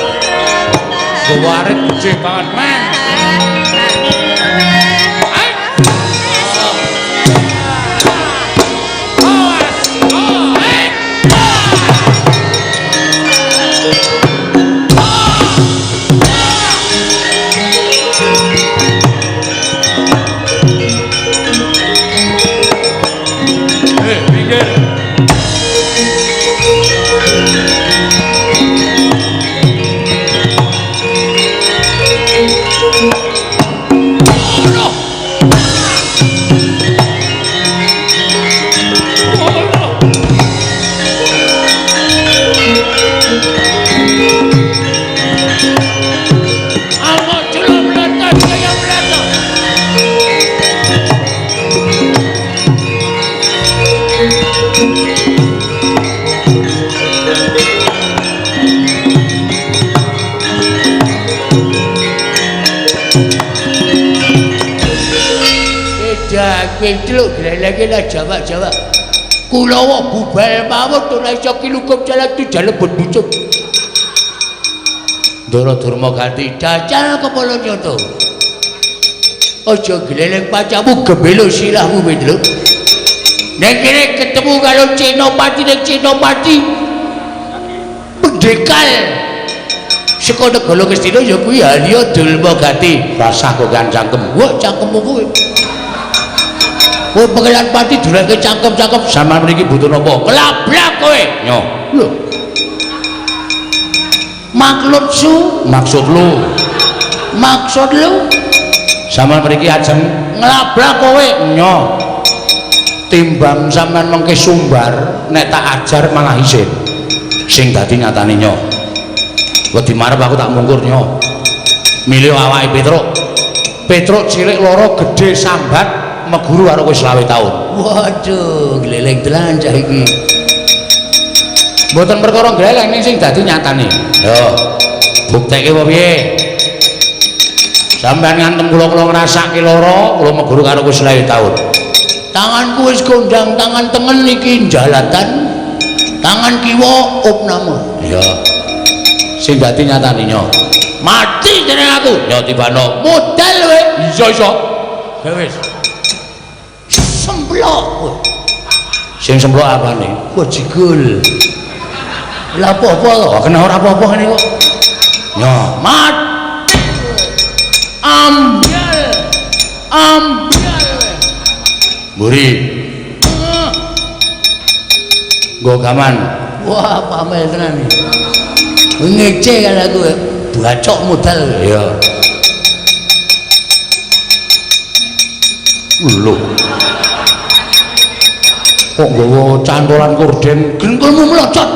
warit gede banget men. Celuk lagi lah Jawa-Jawa. Kulawa bubal mawon ora iso kilukup jalan tu jalebet bucuk. Ndara Durma ganti dacal kepala nyoto. Aja gleleng pacamu gebelo silahmu Petro. Nek kene ketemu karo Senopati nek Senopati pendekal Saka negara Ngastina ya kuwi Halya Dulmagati. Rasah kok cangkem. Wah, cangkemmu kuwi. Kowe pengelan pati durake cangkem-cangkem sampean mriki butuh napa? Kelablak kowe. Nyo. Lho. Maksud su, maksud lu. Maksud lu sampean mriki ajeng nglablak kowe. Nyo. Timbang sampean mengke sumbar nek tak ajar malah isin. Sing dadi nyatane nyo. Wedi marep aku tak mungkur nyo. Milih awake Petruk. Petruk cilik loro gedhe sambat meguru karo kowe 25 taun. Waduh, gleleng tenan cah iki. Mboten perkara gleleng ning sing dadi nyatane. Yo. Bukteke apa piye? Sampeyan ngantem kula kula ngrasake lara, kula meguru karo kowe 25 taun. Tanganku wis kondang, tangan tengen iki jalatan, tangan kiwa opname. Iya. Sing dadi nyatane nyo. Mati jeneng aku. Nyo tibano. Modal kowe. Iya iso. Ya wis. Semplok. Sing semplok apane? Wajigul. Lah apa-apa to? Kena ora apa-apa ngene kok. Nyo, mati. Ambyal. Ambyal. Mburi. Nggo gaman. Wah, pamel tenan iki. Ngece kan aku bacok modal. Iya. Lho. Kok nggawa cantolan korden gengkulmu mlocot.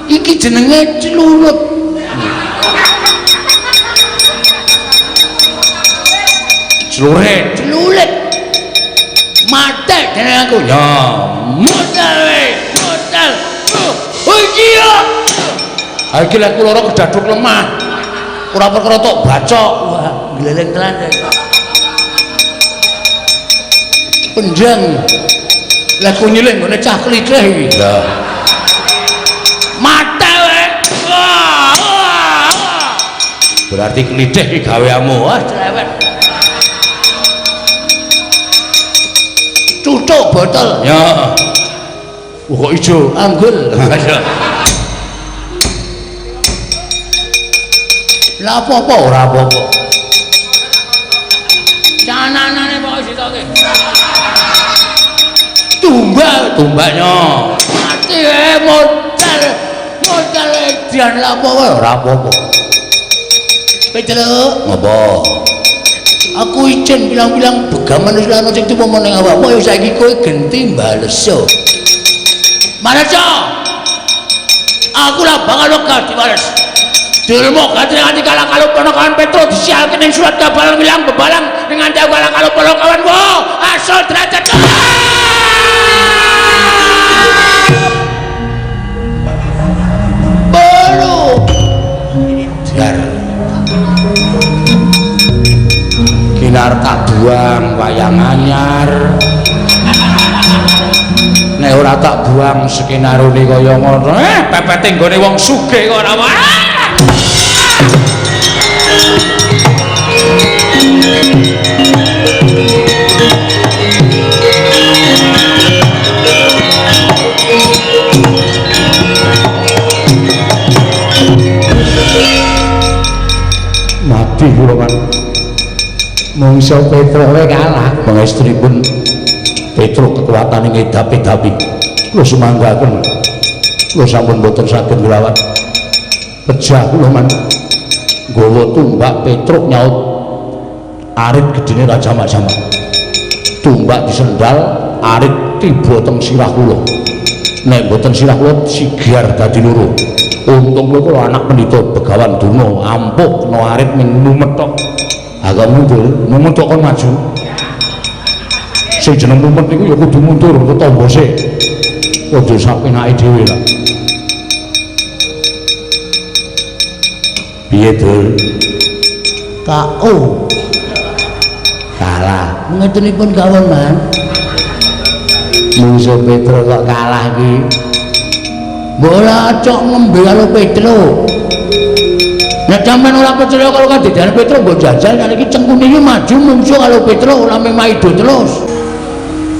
Iki jenenge celurut. Celurit, celurit. Mate jeneng aku. Ya, modal we, modal. Oh iya. Ha iki lek kula ora kedaduk lemah. Ora perkara tok bacok. Wah, gleleng tenan. Pendang. Lah ku nyilih nggone cah klithih iki. Lah. Mate we. Berarti klithih iki gaweanmu. Wah, cerewet. Cucuk botol. Ya. Wah, kok ijo anggul. Lah apa-apa ora apa-apa. Cananane pokoke sitoke. Tumbak, tumbaknya. Mati modal. Modal edian lah apa ora apa-apa. Petruk, ngopo? Aku izin bilang-bilang begaman wis ana sing tuwa ning awakmu ya saiki kowe genti bales yo. Maleso. Aku lah bakal wegah dibales. Dulmu gati nganti kalah kalau ponokawan Petro disialke ning surat kabalan wilang bebalang dengan jauh kalah kalau ponokawan wo asal derajat. Bolu. Jar. Kinar tak buang wayang anyar. Nek ora tak buang skenarone kaya ngono, pepete nggone wong sugih kok ora wae. Mati kula kan. Mungso Petruk we kalah, pangestripun Petruk kekuatane ngedapi-dapi. Kula sumanggaken. Kula sampun boten saged nglawat. Pejah kula man. Nggawa tumbak Petruk nyaut arit gedene ra jamak-jamak. Tumbak disendal, arit tiba teng sirah kula. Nek mboten sirah kula sigar dadi loro. Untung kula anak pendhita Begawan Durna ampuh kena arit ning mumet tok. Agak mundur, mumet tok kon maju. Sing jeneng mumet niku ya kudu mundur ketombo sik. Aja sak penake dhewe lah. Piye, Dul? KO. Kalah. Ngetenipun kawon, Man. Mungso Petro kok kalah iki. Bola cok ngombe karo Petro. Nek sampean ora percaya karo kandhane Petro mbok jajal nek iki cengkune iki maju mungso karo Petro ora maido terus.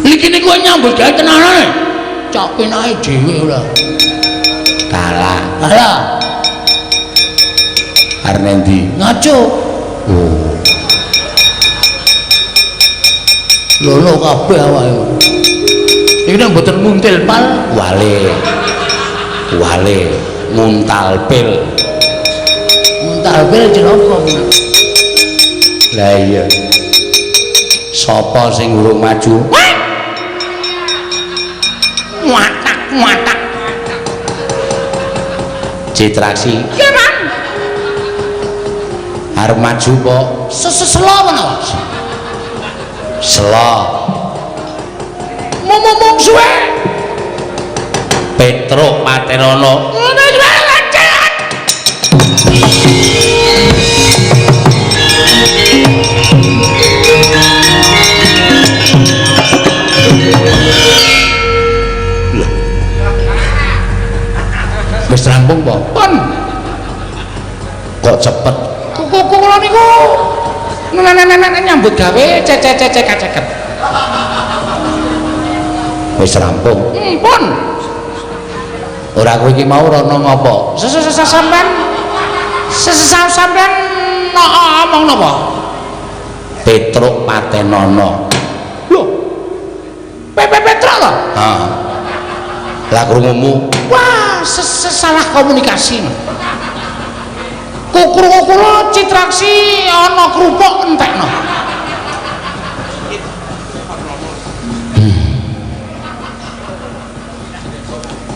Iki niku nyambut gawe tenanane. Cok penake dhewe ora. Kalah. Kalah. Arep nendi? Ngaco. Oh. Lolo kabeh awake. Iki nek mboten muntil pal wale. Wale nguntal pil. Nguntal pil cilaka. Lah iya. Sapa sing urung maju? Watak watak. Citraksi. Iya, Mang. Arep maju kok seselo menawa. Selo. Mumung suwe. Petruk Patenono. Wis rampung po? Pun. Kok cepet? Kula niku nenek-nenek nyambut gawe cecek-cecek kaceket. Wis rampung. Pun. Ora kowe iki mau rono ngopo? Sampean sampean omong napa? Petruk Patenono. Lho. Petruk to? Heeh. Lah krungumu? Wah, salah komunikasi. Kukur-kukur Citraksi ana kerupuk entekno.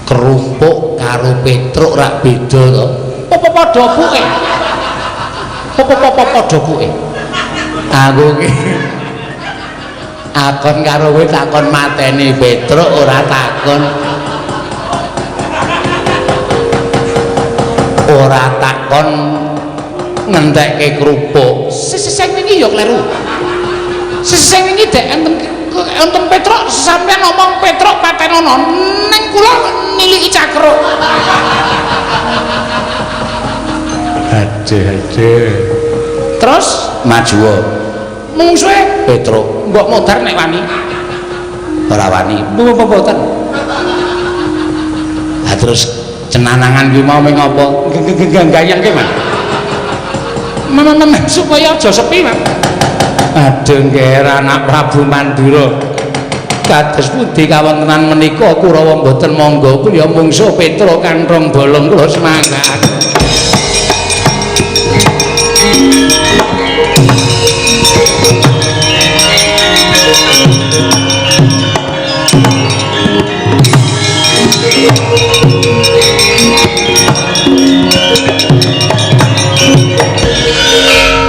Kerupuk karo Petruk rak beda to? Apa padha puke? Apa padha puke? Aku ki akon karo kowe takon mateni Petruk ora takon. Ora takon ngentekke kerupuk. Sing wingi ya kleru. Sing wingi dek enten Petruk sampean ngomong Petruk Patenono ning kula niliki cakruk. Aduh aduh. Terus maju mungsuhe Petruk mbok modar nek wani. Ora wani. Mboten. Lah terus cenanangan ki mau meng apa? Gayangke, Mas. Men supaya aja sepi, Mas. Aduh ngger anak Prabu Mandura. Kados pundi kawontenan menika Kurawa mboten mangga kulya mungsuh Petruk kanthong bolong kula semangat.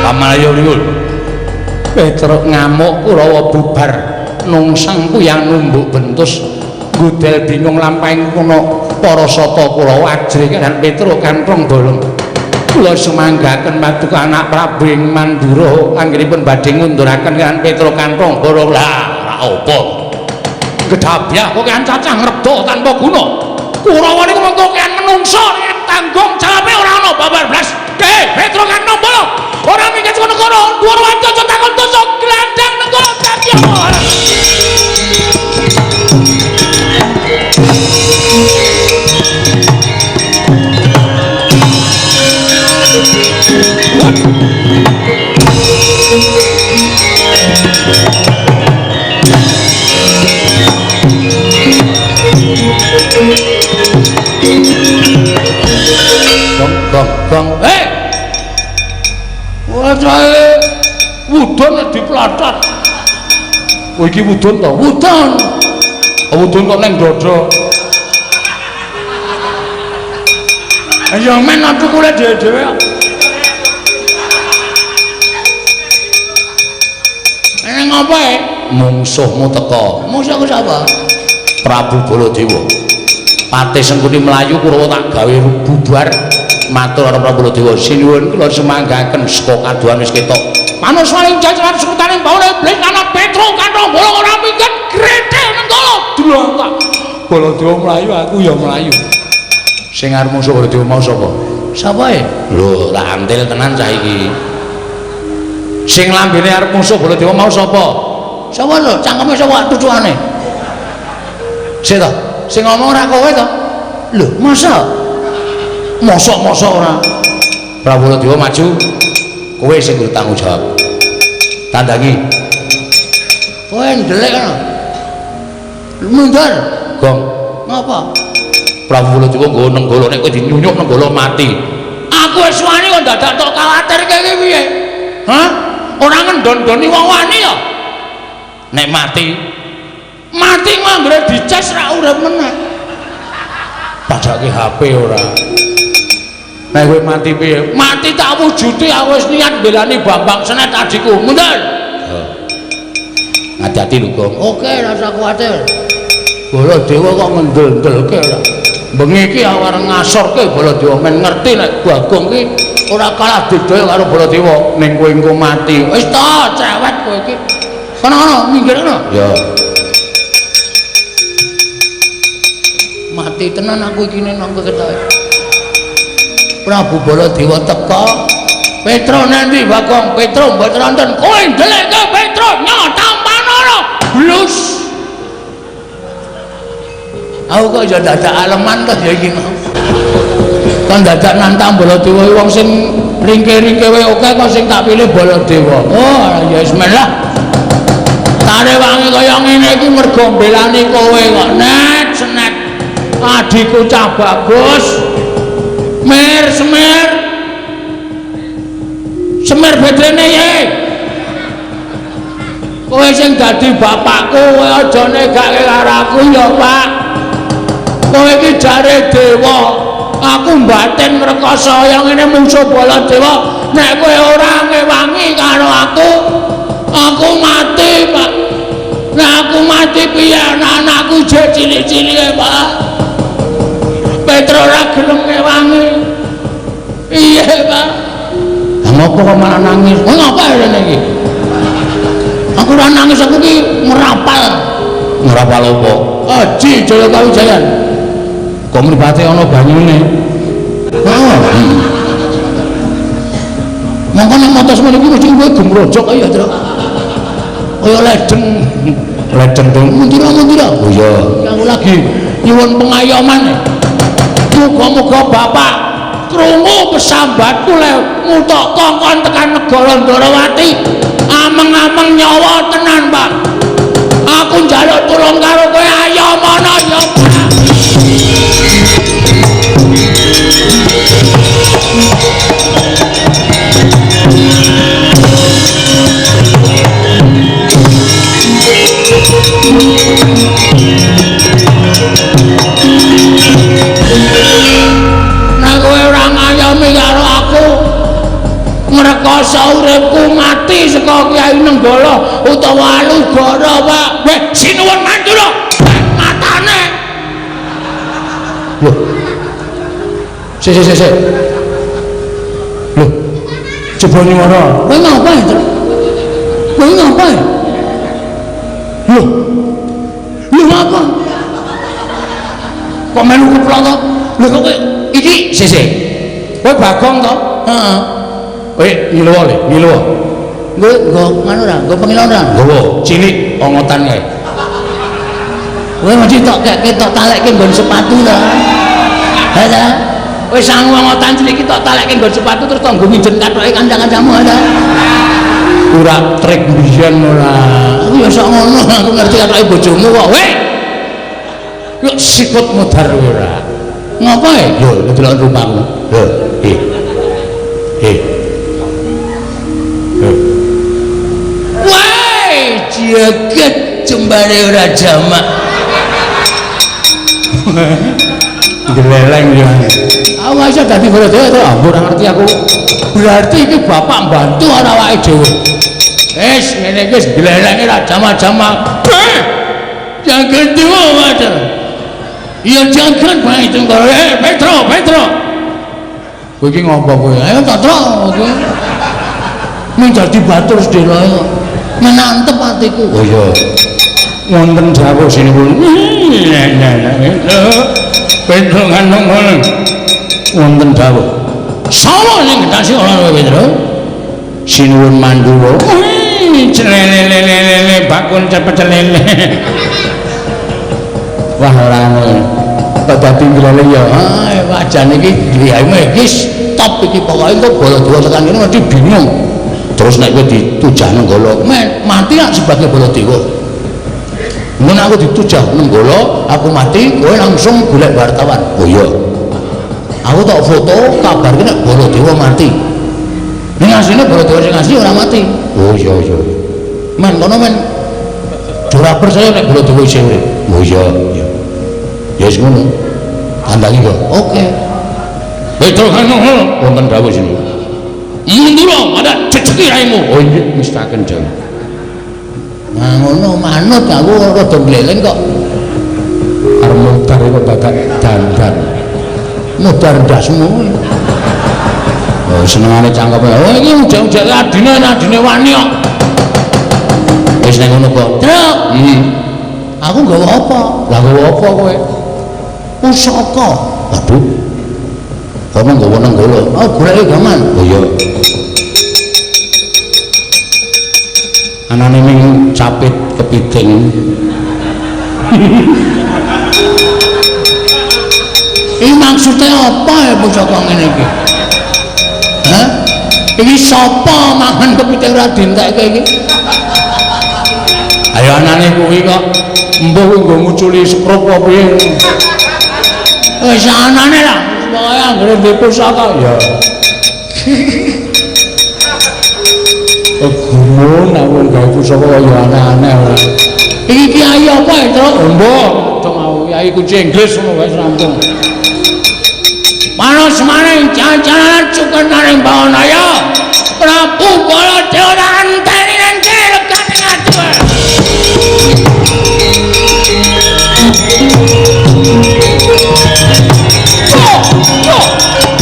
Pamalayu liul. Petruk ngamuk Kurawa bubar nungsang kuyang numbuk bentus gudel bingung lampahing kuna para sata Kurawa ajrih kan Petruk kanthong bolong. Kula sumanggaken paduka anak Prabu ing Mandura anggenipun badhe ngunduraken kan Petruk kanthong bolong. Lah ora apa. Gedhabyah kok kan cacah ngrebda tanpa guna. Kurawa niku mengko kan menungso tanggung jawabe ora ana babar blas. Petruk kanthong bolong. Ora minggat kono-kono, dhuwur waca takon tusuk glandang nenggala dadi apa. Gong gong gong. Hei. Wajahe wudun diplotot. Kowe iki wudun to? Wudun. Wudun kok ning dada. Ayo men tukule dhewe-dhewe. Ning ngopo e? Mungsuhmu teka. Mungsuhku sapa? Prabu Baladewa. Patih Sengkuni mlayu Kurawa tak gawe bubar. Matur karo Prabu Baladewa, sinuwun kula sumanggaken saka kaduhan wis ketok. Manuswaning jajaran sukutaning bawana iblis ana Petruk kanthong bolong ora minggat grethel nenggala. Dlontak. Baladewa mlayu aku ya mlayu. Sing arep mungsuh Baladewa mau sapa? Sapa e? Lho, tak antil tenan cah iki. Sing lambene arep mungsuh Baladewa mau sapa? Sapa lho? Cangkeme sapa tutuane? Sik to, sing ngomong ora kowe to? Lho, masa? Mosok-mosok ora. Prabu Baladewa maju. Kowe sing kudu tanggung jawab. Tandangi. Kowe ndelik kono. Mundur. Gong. Ngapa? Prabu Baladewa nggo Nenggala, nek kowe dinyunyuk Nenggala mati. Aku wis wani kok dadak tok khawatirke iki piye? Hah? Ora ngendon-ndoni wong wani ya? Nek mati, mati nganggere dices ra urip meneh. Padake HP ora. Nek kowe mati piye? Mati tak wujude aku wis niat mbelani Bambang Senet adikku. Mundur. Hati-hati lho, Gong. Oke, rasa kuwatir. Baladewa kok ngendel-ndelke ora. Bengi iki arep ngasorke Baladewa men ngerti nek Bagong ki ora kalah bedaya karo Baladewa ning kowe engko mati. Wis ta, cerewet kowe iki. Kono-kono minggir kono. Ya. Mati tenan aku iki nang ketoke. Prabu Baladewa teka. Petro nanti Bagong, Petro mboten wonten. Kowe ndelekke Petro nyo tampanono. Blus. Aku kok ya dadak aleman to ya iki. Kon dadak nantang Baladewa wong sing ringke-ringke wae oke kok sing tak pilih Baladewa. Oh, ya wis lah. Tarewangi kaya ngene iki mergo mbelani kowe kok net senet. Adikku cah bagus. Mer semer. Semer bedene ye. Kowe sing dadi bapakku kowe aja negake karo aku ya, Pak. Kowe iki jare dewa. Aku mbatin ngrekasa kaya ngene mungsuh Baladewa. Nek kowe ora ngewangi karo aku, aku mati, Pak. Nek aku mati piye anak-anakku jek cilik-cilike, Pak. Petro ora gelem ngewangi. Iya, Pak. Lah ngopo kok malah nangis? Oh, ngapa rene iki? Aku ora nangis, aku iki ngrapal. Ngrapal opo? Aji Jaya Kawijayan. Kok mripate ana banyune? Oh. Mongko nek mata semene iki mesti kowe gemrojok kaya, Truk. Kaya ledeng. Ledeng to. Mundira-mundira. Oh iya. Aku lagi nyuwun pengayoman. Muga-muga bapak krungu pesambatku le ngutuk kongkon tekan negara Ndorowati. Ameng-ameng nyawa tenan, Pak. Aku njaluk tulung karo kowe, ayo mono ya, Pak. Nek kowe ora ngayomi karo aku, ngrekoso uripku mati saka Kyai Nenggala utawa Alugara, Pak. Weh, sinuwun Mandura, matane. Lho. Sik sik sik. Lho. Coba nyuwara. Kowe ngapa, Truk? Kowe ngapa? Lho. Lho ngapa? Kok melu keplok to? Lho kok kowe iki sik sik. Kowe Bagong to? Heeh. Kowe ngiluwa le, ngiluwa. Nggo nggo ngono ora? Nggo pengilon ora? Nggawa cilik ongotan kae. Kowe mesti tok kekke tok talekke nggon sepatu to. Ha ta? Wis sangu ongotan cilik iki tok talekke nggon sepatu terus tok nggo nginjen kathoke kanca-kancamu ha ta? Ora trik mbiyen ora. Aku ya sok ngono, aku ngerti kathoke bojomu kok. Weh. Yo sikut mudhar ora. Ngapa e? Yo delok rupamu. Lho, eh. Eh. Wah, jagat jembare ora jamak. Gleleng yo. Aku iso dadi Baladewa to? Aku ora ngerti aku. Berarti iki bapak mbantu ora awake dhewe. Wis ngene iki wis glelenge ora jamak-jamak. Jagat dewa wae. Ya jagat bae tunggal. Petro, Petro. Kowe iki ngopo kowe? Ayo tak tro kowe. Mung dadi batur sedhela kok. Menantep atiku. Oh iya. Wonten dawuh sinuwun. Petro ngantuk ngono. Wonten dawuh. Sapa sing ngendasi ora kowe, Petro? Sinuwun Mandura. Celelelelele bakun cepet celele. Wah ora ngono. Kok dadi ngleleng ya. Ah, wajane iki gliyame iki stop iki pokoke engko Baladewa tekan kene mesti bingung. Terus nek kowe ditujah Nenggala, mati nak sebagai Baladewa. Mun aku ditujah Nenggala, aku mati, kowe langsung golek wartawan. Oh iya. Aku tak foto kabarke nek Baladewa mati. Ning asline Baladewa sing asli ora mati. Oh iya iya. Men kono men ora percaya nek Baladewa isih urip. Oh iya iya. Ya wis ngono. Tandangi kok. Oke. Petro ngono wonten dawuh sini. Mundura ada jejeki raimu. Oh iya mestaken jeng. Nah ngono manut aku rada gleleng kok. Arep mudar kok dadak dandan. Mudar ndasmu. Oh senengane cangkeme. Oh iki ujang-ujang adine adine wani kok. Wis nek ngono kok. Truk. Aku nggawa apa? Lah nggawa apa kowe? Pusaka. Waduh. Kono nggawa Nenggala. Oh, goleki gaman. Oh iya. Anane ning capit kepiting. Iki maksude apa ya pusaka ngene iki? Hah? Iki sapa mangan kepiting ora dientekke iki? Ayo anane kuwi kok embuh kuwi nggo nguculi sekrup apa piye? Wis anane lah, pokoke anggere duwe pusaka ya. Gumun aku gawe pusaka kaya aneh-aneh ora. Iki kiai apa ya, Truk? Embuh, dong aku kiai kunci Inggris ngono wae rampung. Panos maring jajaran cukenaring Bawanaya. Prabu Baladewa anteni nang kene legane ati.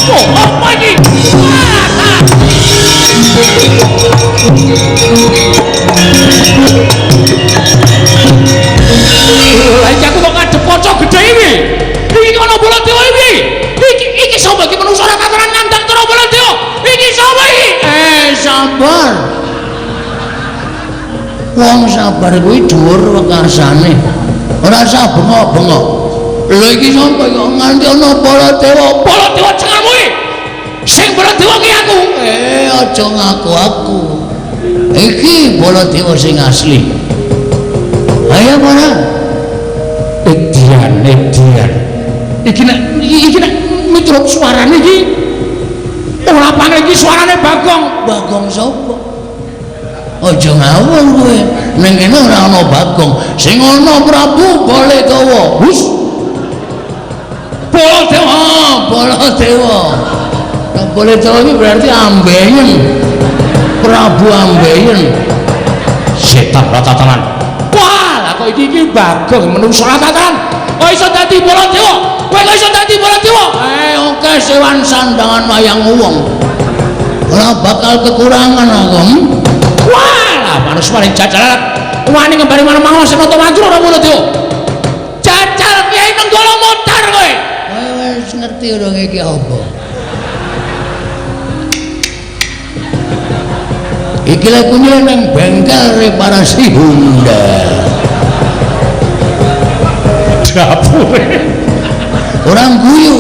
Apa iki? Lah iki aku kok ngadep kaca gedhe iki. Iki ana Baladewa iki. Iki sapa iki manungsa ora katoran nandang cara Baladewa. Iki sapa iki? Sabar. Wong sabar kuwi dhuwur wekarsane. Ora usah bengok-bengok. Lho iki sapa kok nganti ana Baladewa? Baladewa cengarmu iki. Sing Baladewa ki aku. Aja ngaku aku. Iki Baladewa sing asli. Ayo ora? Edian, edian. Iki nek miturut suarane iki ora panggil iki suarane Bagong. Bagong sapa? Aja ngawur kowe. Ning kene ora ana Bagong. Sing ana Prabu Baladewa. Hus. Baladewa, Baladewa. Nah, Baladewa iki berarti ambeien. Prabu ambeien. Setan ratatanan. Wah, lah kok iki iki Bagong menungso ratatanan. Kok iso dadi Baladewa? Kowe kok iso dadi Baladewa? Oke sewan sandangan wayang wong. Ora bakal kekurangan aku. Wah, lah manus paling jajaran. Wani ngembari manung-manung sing nata manjur ora Baladewa. Jajal Kyai Nenggala mutar kowe. Kowe wis ngerti urung iki apa? Iki lek kuwi nang bengkel reparasi Honda. Dapure. Ora guyu.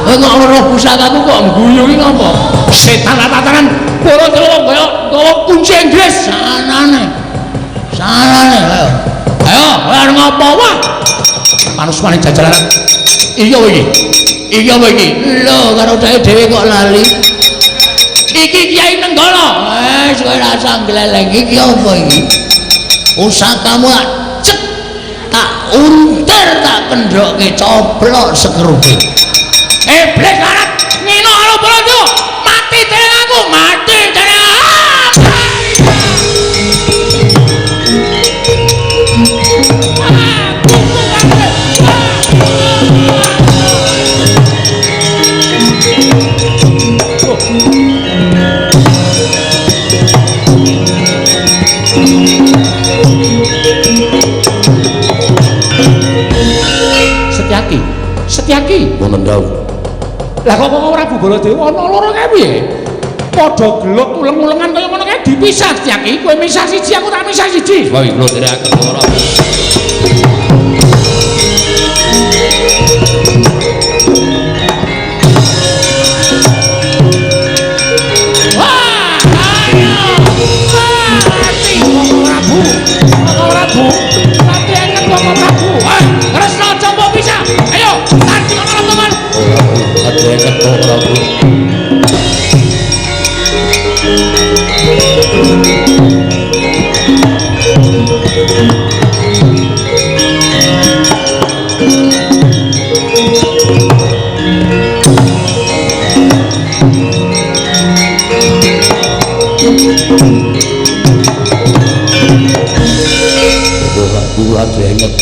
Kowe kok ora pusakaku kok guyu iki ngopo? Setan tatanan Baladewa kaya nggawa kunci Inggris. Sanane. Sanane ayo. Ayo, ora ngopo wah. Manus maning jajaran. Iya iki. Iya iki. Lho karo dheweke dhewe kok lali. Iki Kyai Nenggala. Wis kowe rasa gleleng iki apa iki? Pusakamu tak cek tak untir tak kendhokke coplok sekrupe. Iblis larat ngino karo Baladewa. Mati dening aku, mati dening aku. Setyaki, Setyaki Wonten dawuh. Lah kok kok Prabu Baladewa ana loro kae piye? Padha gelut uleng-ulengan kaya ngono kae dipisah Setyaki, kowe misah siji aku tak misah siji. Wah, kula nderekaken loro. Prabu Ladri inget.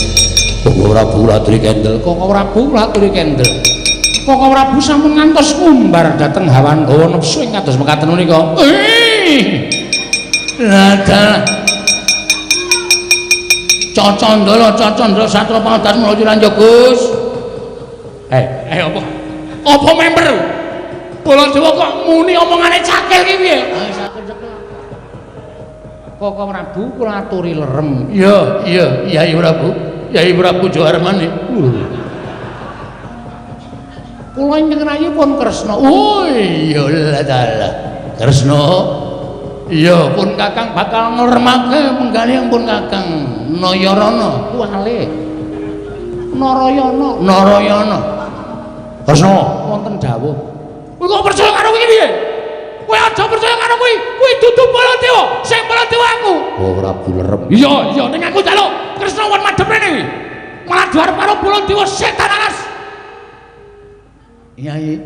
Kok Prabu Ladri kendel, Kok Prabu Ladri kendel. Kok Prabu sampun ngantos ngumbar dhateng hawan hawa nepsu ing kados mekaten menika. Lah dalah. Cacandala, cacandala satra pangadas menawa ranjo Gus. Apa? Apa member? Baladewa kok muni omongane cakil ki piye? Koko Prabu kula aturi lerem. Iya, iya, Yai Prabu. Yai Prabu Jawarmane. Kula ingkang rayi pun Kresna. Oh iya lah dalah. Kresna. Iya, pun Kakang bakal ngleremake penggalih pun Kakang Nayarana kuwale. Narayana, Narayana. Kresna wonten dawuh. Kowe kok percaya karo kuwi piye? Kowe aja percaya karo kuwi. Kuwi dudu Baladewa, sing Baladewa aku. Oh, Prabu lerem. Iya, iya, ning aku njaluk Kresna won madhep rene iki. Malah diarep karo Baladewa setan alas. Yai.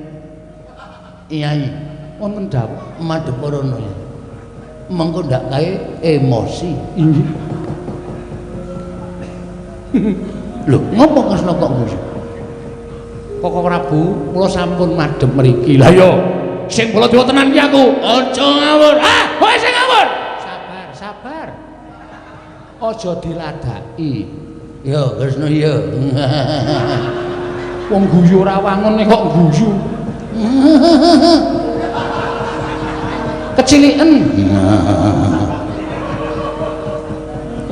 Yai, wonten dawuh madhep rono ya. Mengko ndak kae emosi. Lho, ngopo Kresna kok ngono? Koko Prabu, kula sampun madhep mriki. Lah iya, sing Baladewa tenan ki aku. Aja ngawur. Ah, kowe sing ngawur. Sabar, sabar. Aja diladaki. Ya, Kresna ya. Wong guyu ora wangun kok guyu. Keciliken.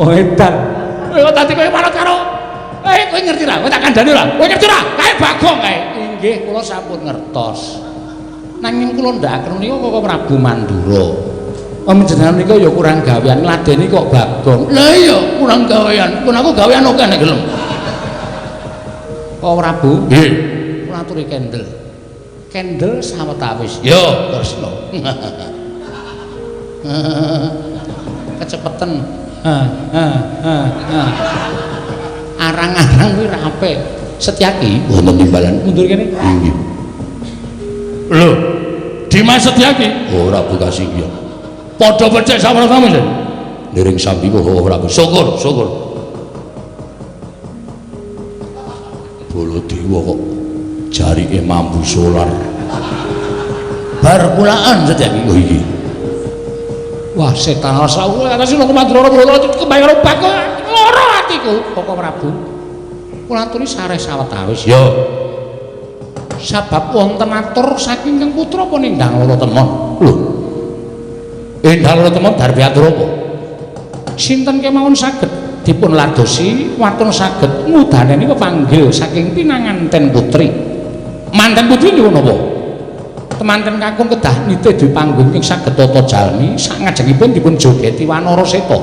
Oh edan. Kowe kok dadi kowe manut karo kowe ngerti ra? Kowe tak kandhani ora? Kowe ngerti ora? Kae Bagong kae. Inggih, kula sampun ngertos. Nanging kula ndakaken menika Koko Prabu Mandura. Panjenengan menika ya kurang gawean, ngladeni kok Bagong. Lah iya, kurang gawean. Kun aku gawean akeh nek gelem. Koko Prabu, nggih. Kula aturi kendel. Kendel sawetawis. Yo, Kresna. Kecepetan. Ha ha ha ha. Arang-arang kuwi ra apik. Setyaki wonten timbalan mundur kene. Inggih. Lho, Dimas Setyaki? Ora buka singya. Padha becik sawetara sami. Niring sambi kok ora. Syukur, syukur. Baladewa kok jarike mambu solar. Bar kulaan Setyaki. Oh iki. Wah, setan asawu atase lho Mandura Bala kebayang karo Bagong lara atiku. Koko Prabu. Kula aturi sareh sawetawis. Ya. Sabab wonten atur saking Kang Putra pun Endang Loro Temon. Lho. Endang Loro Temon darbe atur apa? Sinten kemawon saged dipun ladosi waton saged ngudaneni kepanggil saking pinanganten putri. Manten putri niku napa? Temanten kakung kedah nitih dwi panggung ing saged tata jalmi sangajengipun dipun jogeti Wanara Seta.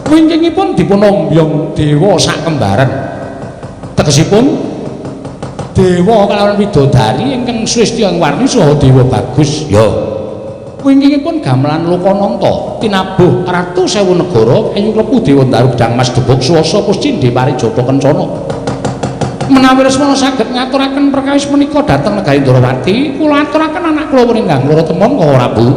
Wingkingipun dipun ombyong dewa sak kembaran. Tegesipun dewa kalawan widodari ingkang srestya ing warni saha dewa bagus. Ya. Wingkingipun gamelan Lokananta tinabuh ratu sewu negara kayu klepu dewa ndaru gedang mas debog swasa puscindhe parijata kencana. Menawi Lesmana saged ngaturaken perkawis menika dhateng negari Ndrawati, kula aturaken anak kula Wringgang Loro Temon Koko Prabu.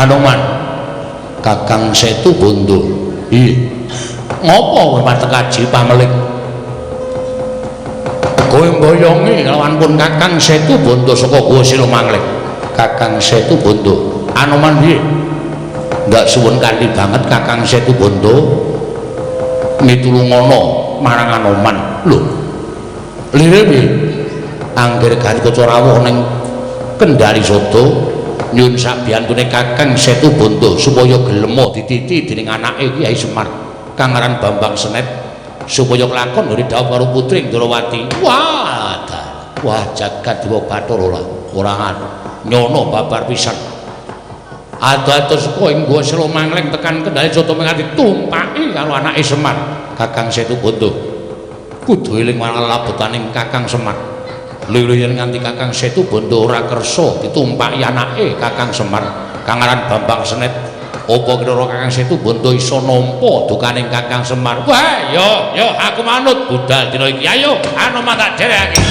Anoman Kakang Setu Bondo. Iya. Ngopo kowe martek aji pamelik? Kowe mboyongi kelawan pun Kakang Setu Bondo saka Guwa Silomangling. Kakang Setu Bondo. Anoman piye? Ndak suwun kanthi banget Kakang Setu Bondo mitulungono marang Anoman. Lho. Lire piye? Angger Gatotkaca rawuh ning Kendari Sodo nyun sabiyantune Kakang Setu Bondo supaya gelema dititi dening anake Kyai Semar kang aran Bambang Senet supaya kelakon nggone dhawuh karo putri Ndrawati. Wah, dalah. Wah, jagat dewa Bathara ora ora nyono babar pisan. Ado-ado saka ing Gua Selomangleng tekan Kendale Jata mengati tumpaki karo anake Semar, Kakang Situbondo. Kudu eling marang labetaning Kakang Semar. Lha yen nganti Kakang Situbondo ora kersa ditumpaki anake Kakang Semar, kang aran Bambang Senet, apa kira Kakang Situbondo iso nampa dukaning Kakang Semar? Wah, yo yo aku manut budal dina iki. Ayo, Anoman tak derekake.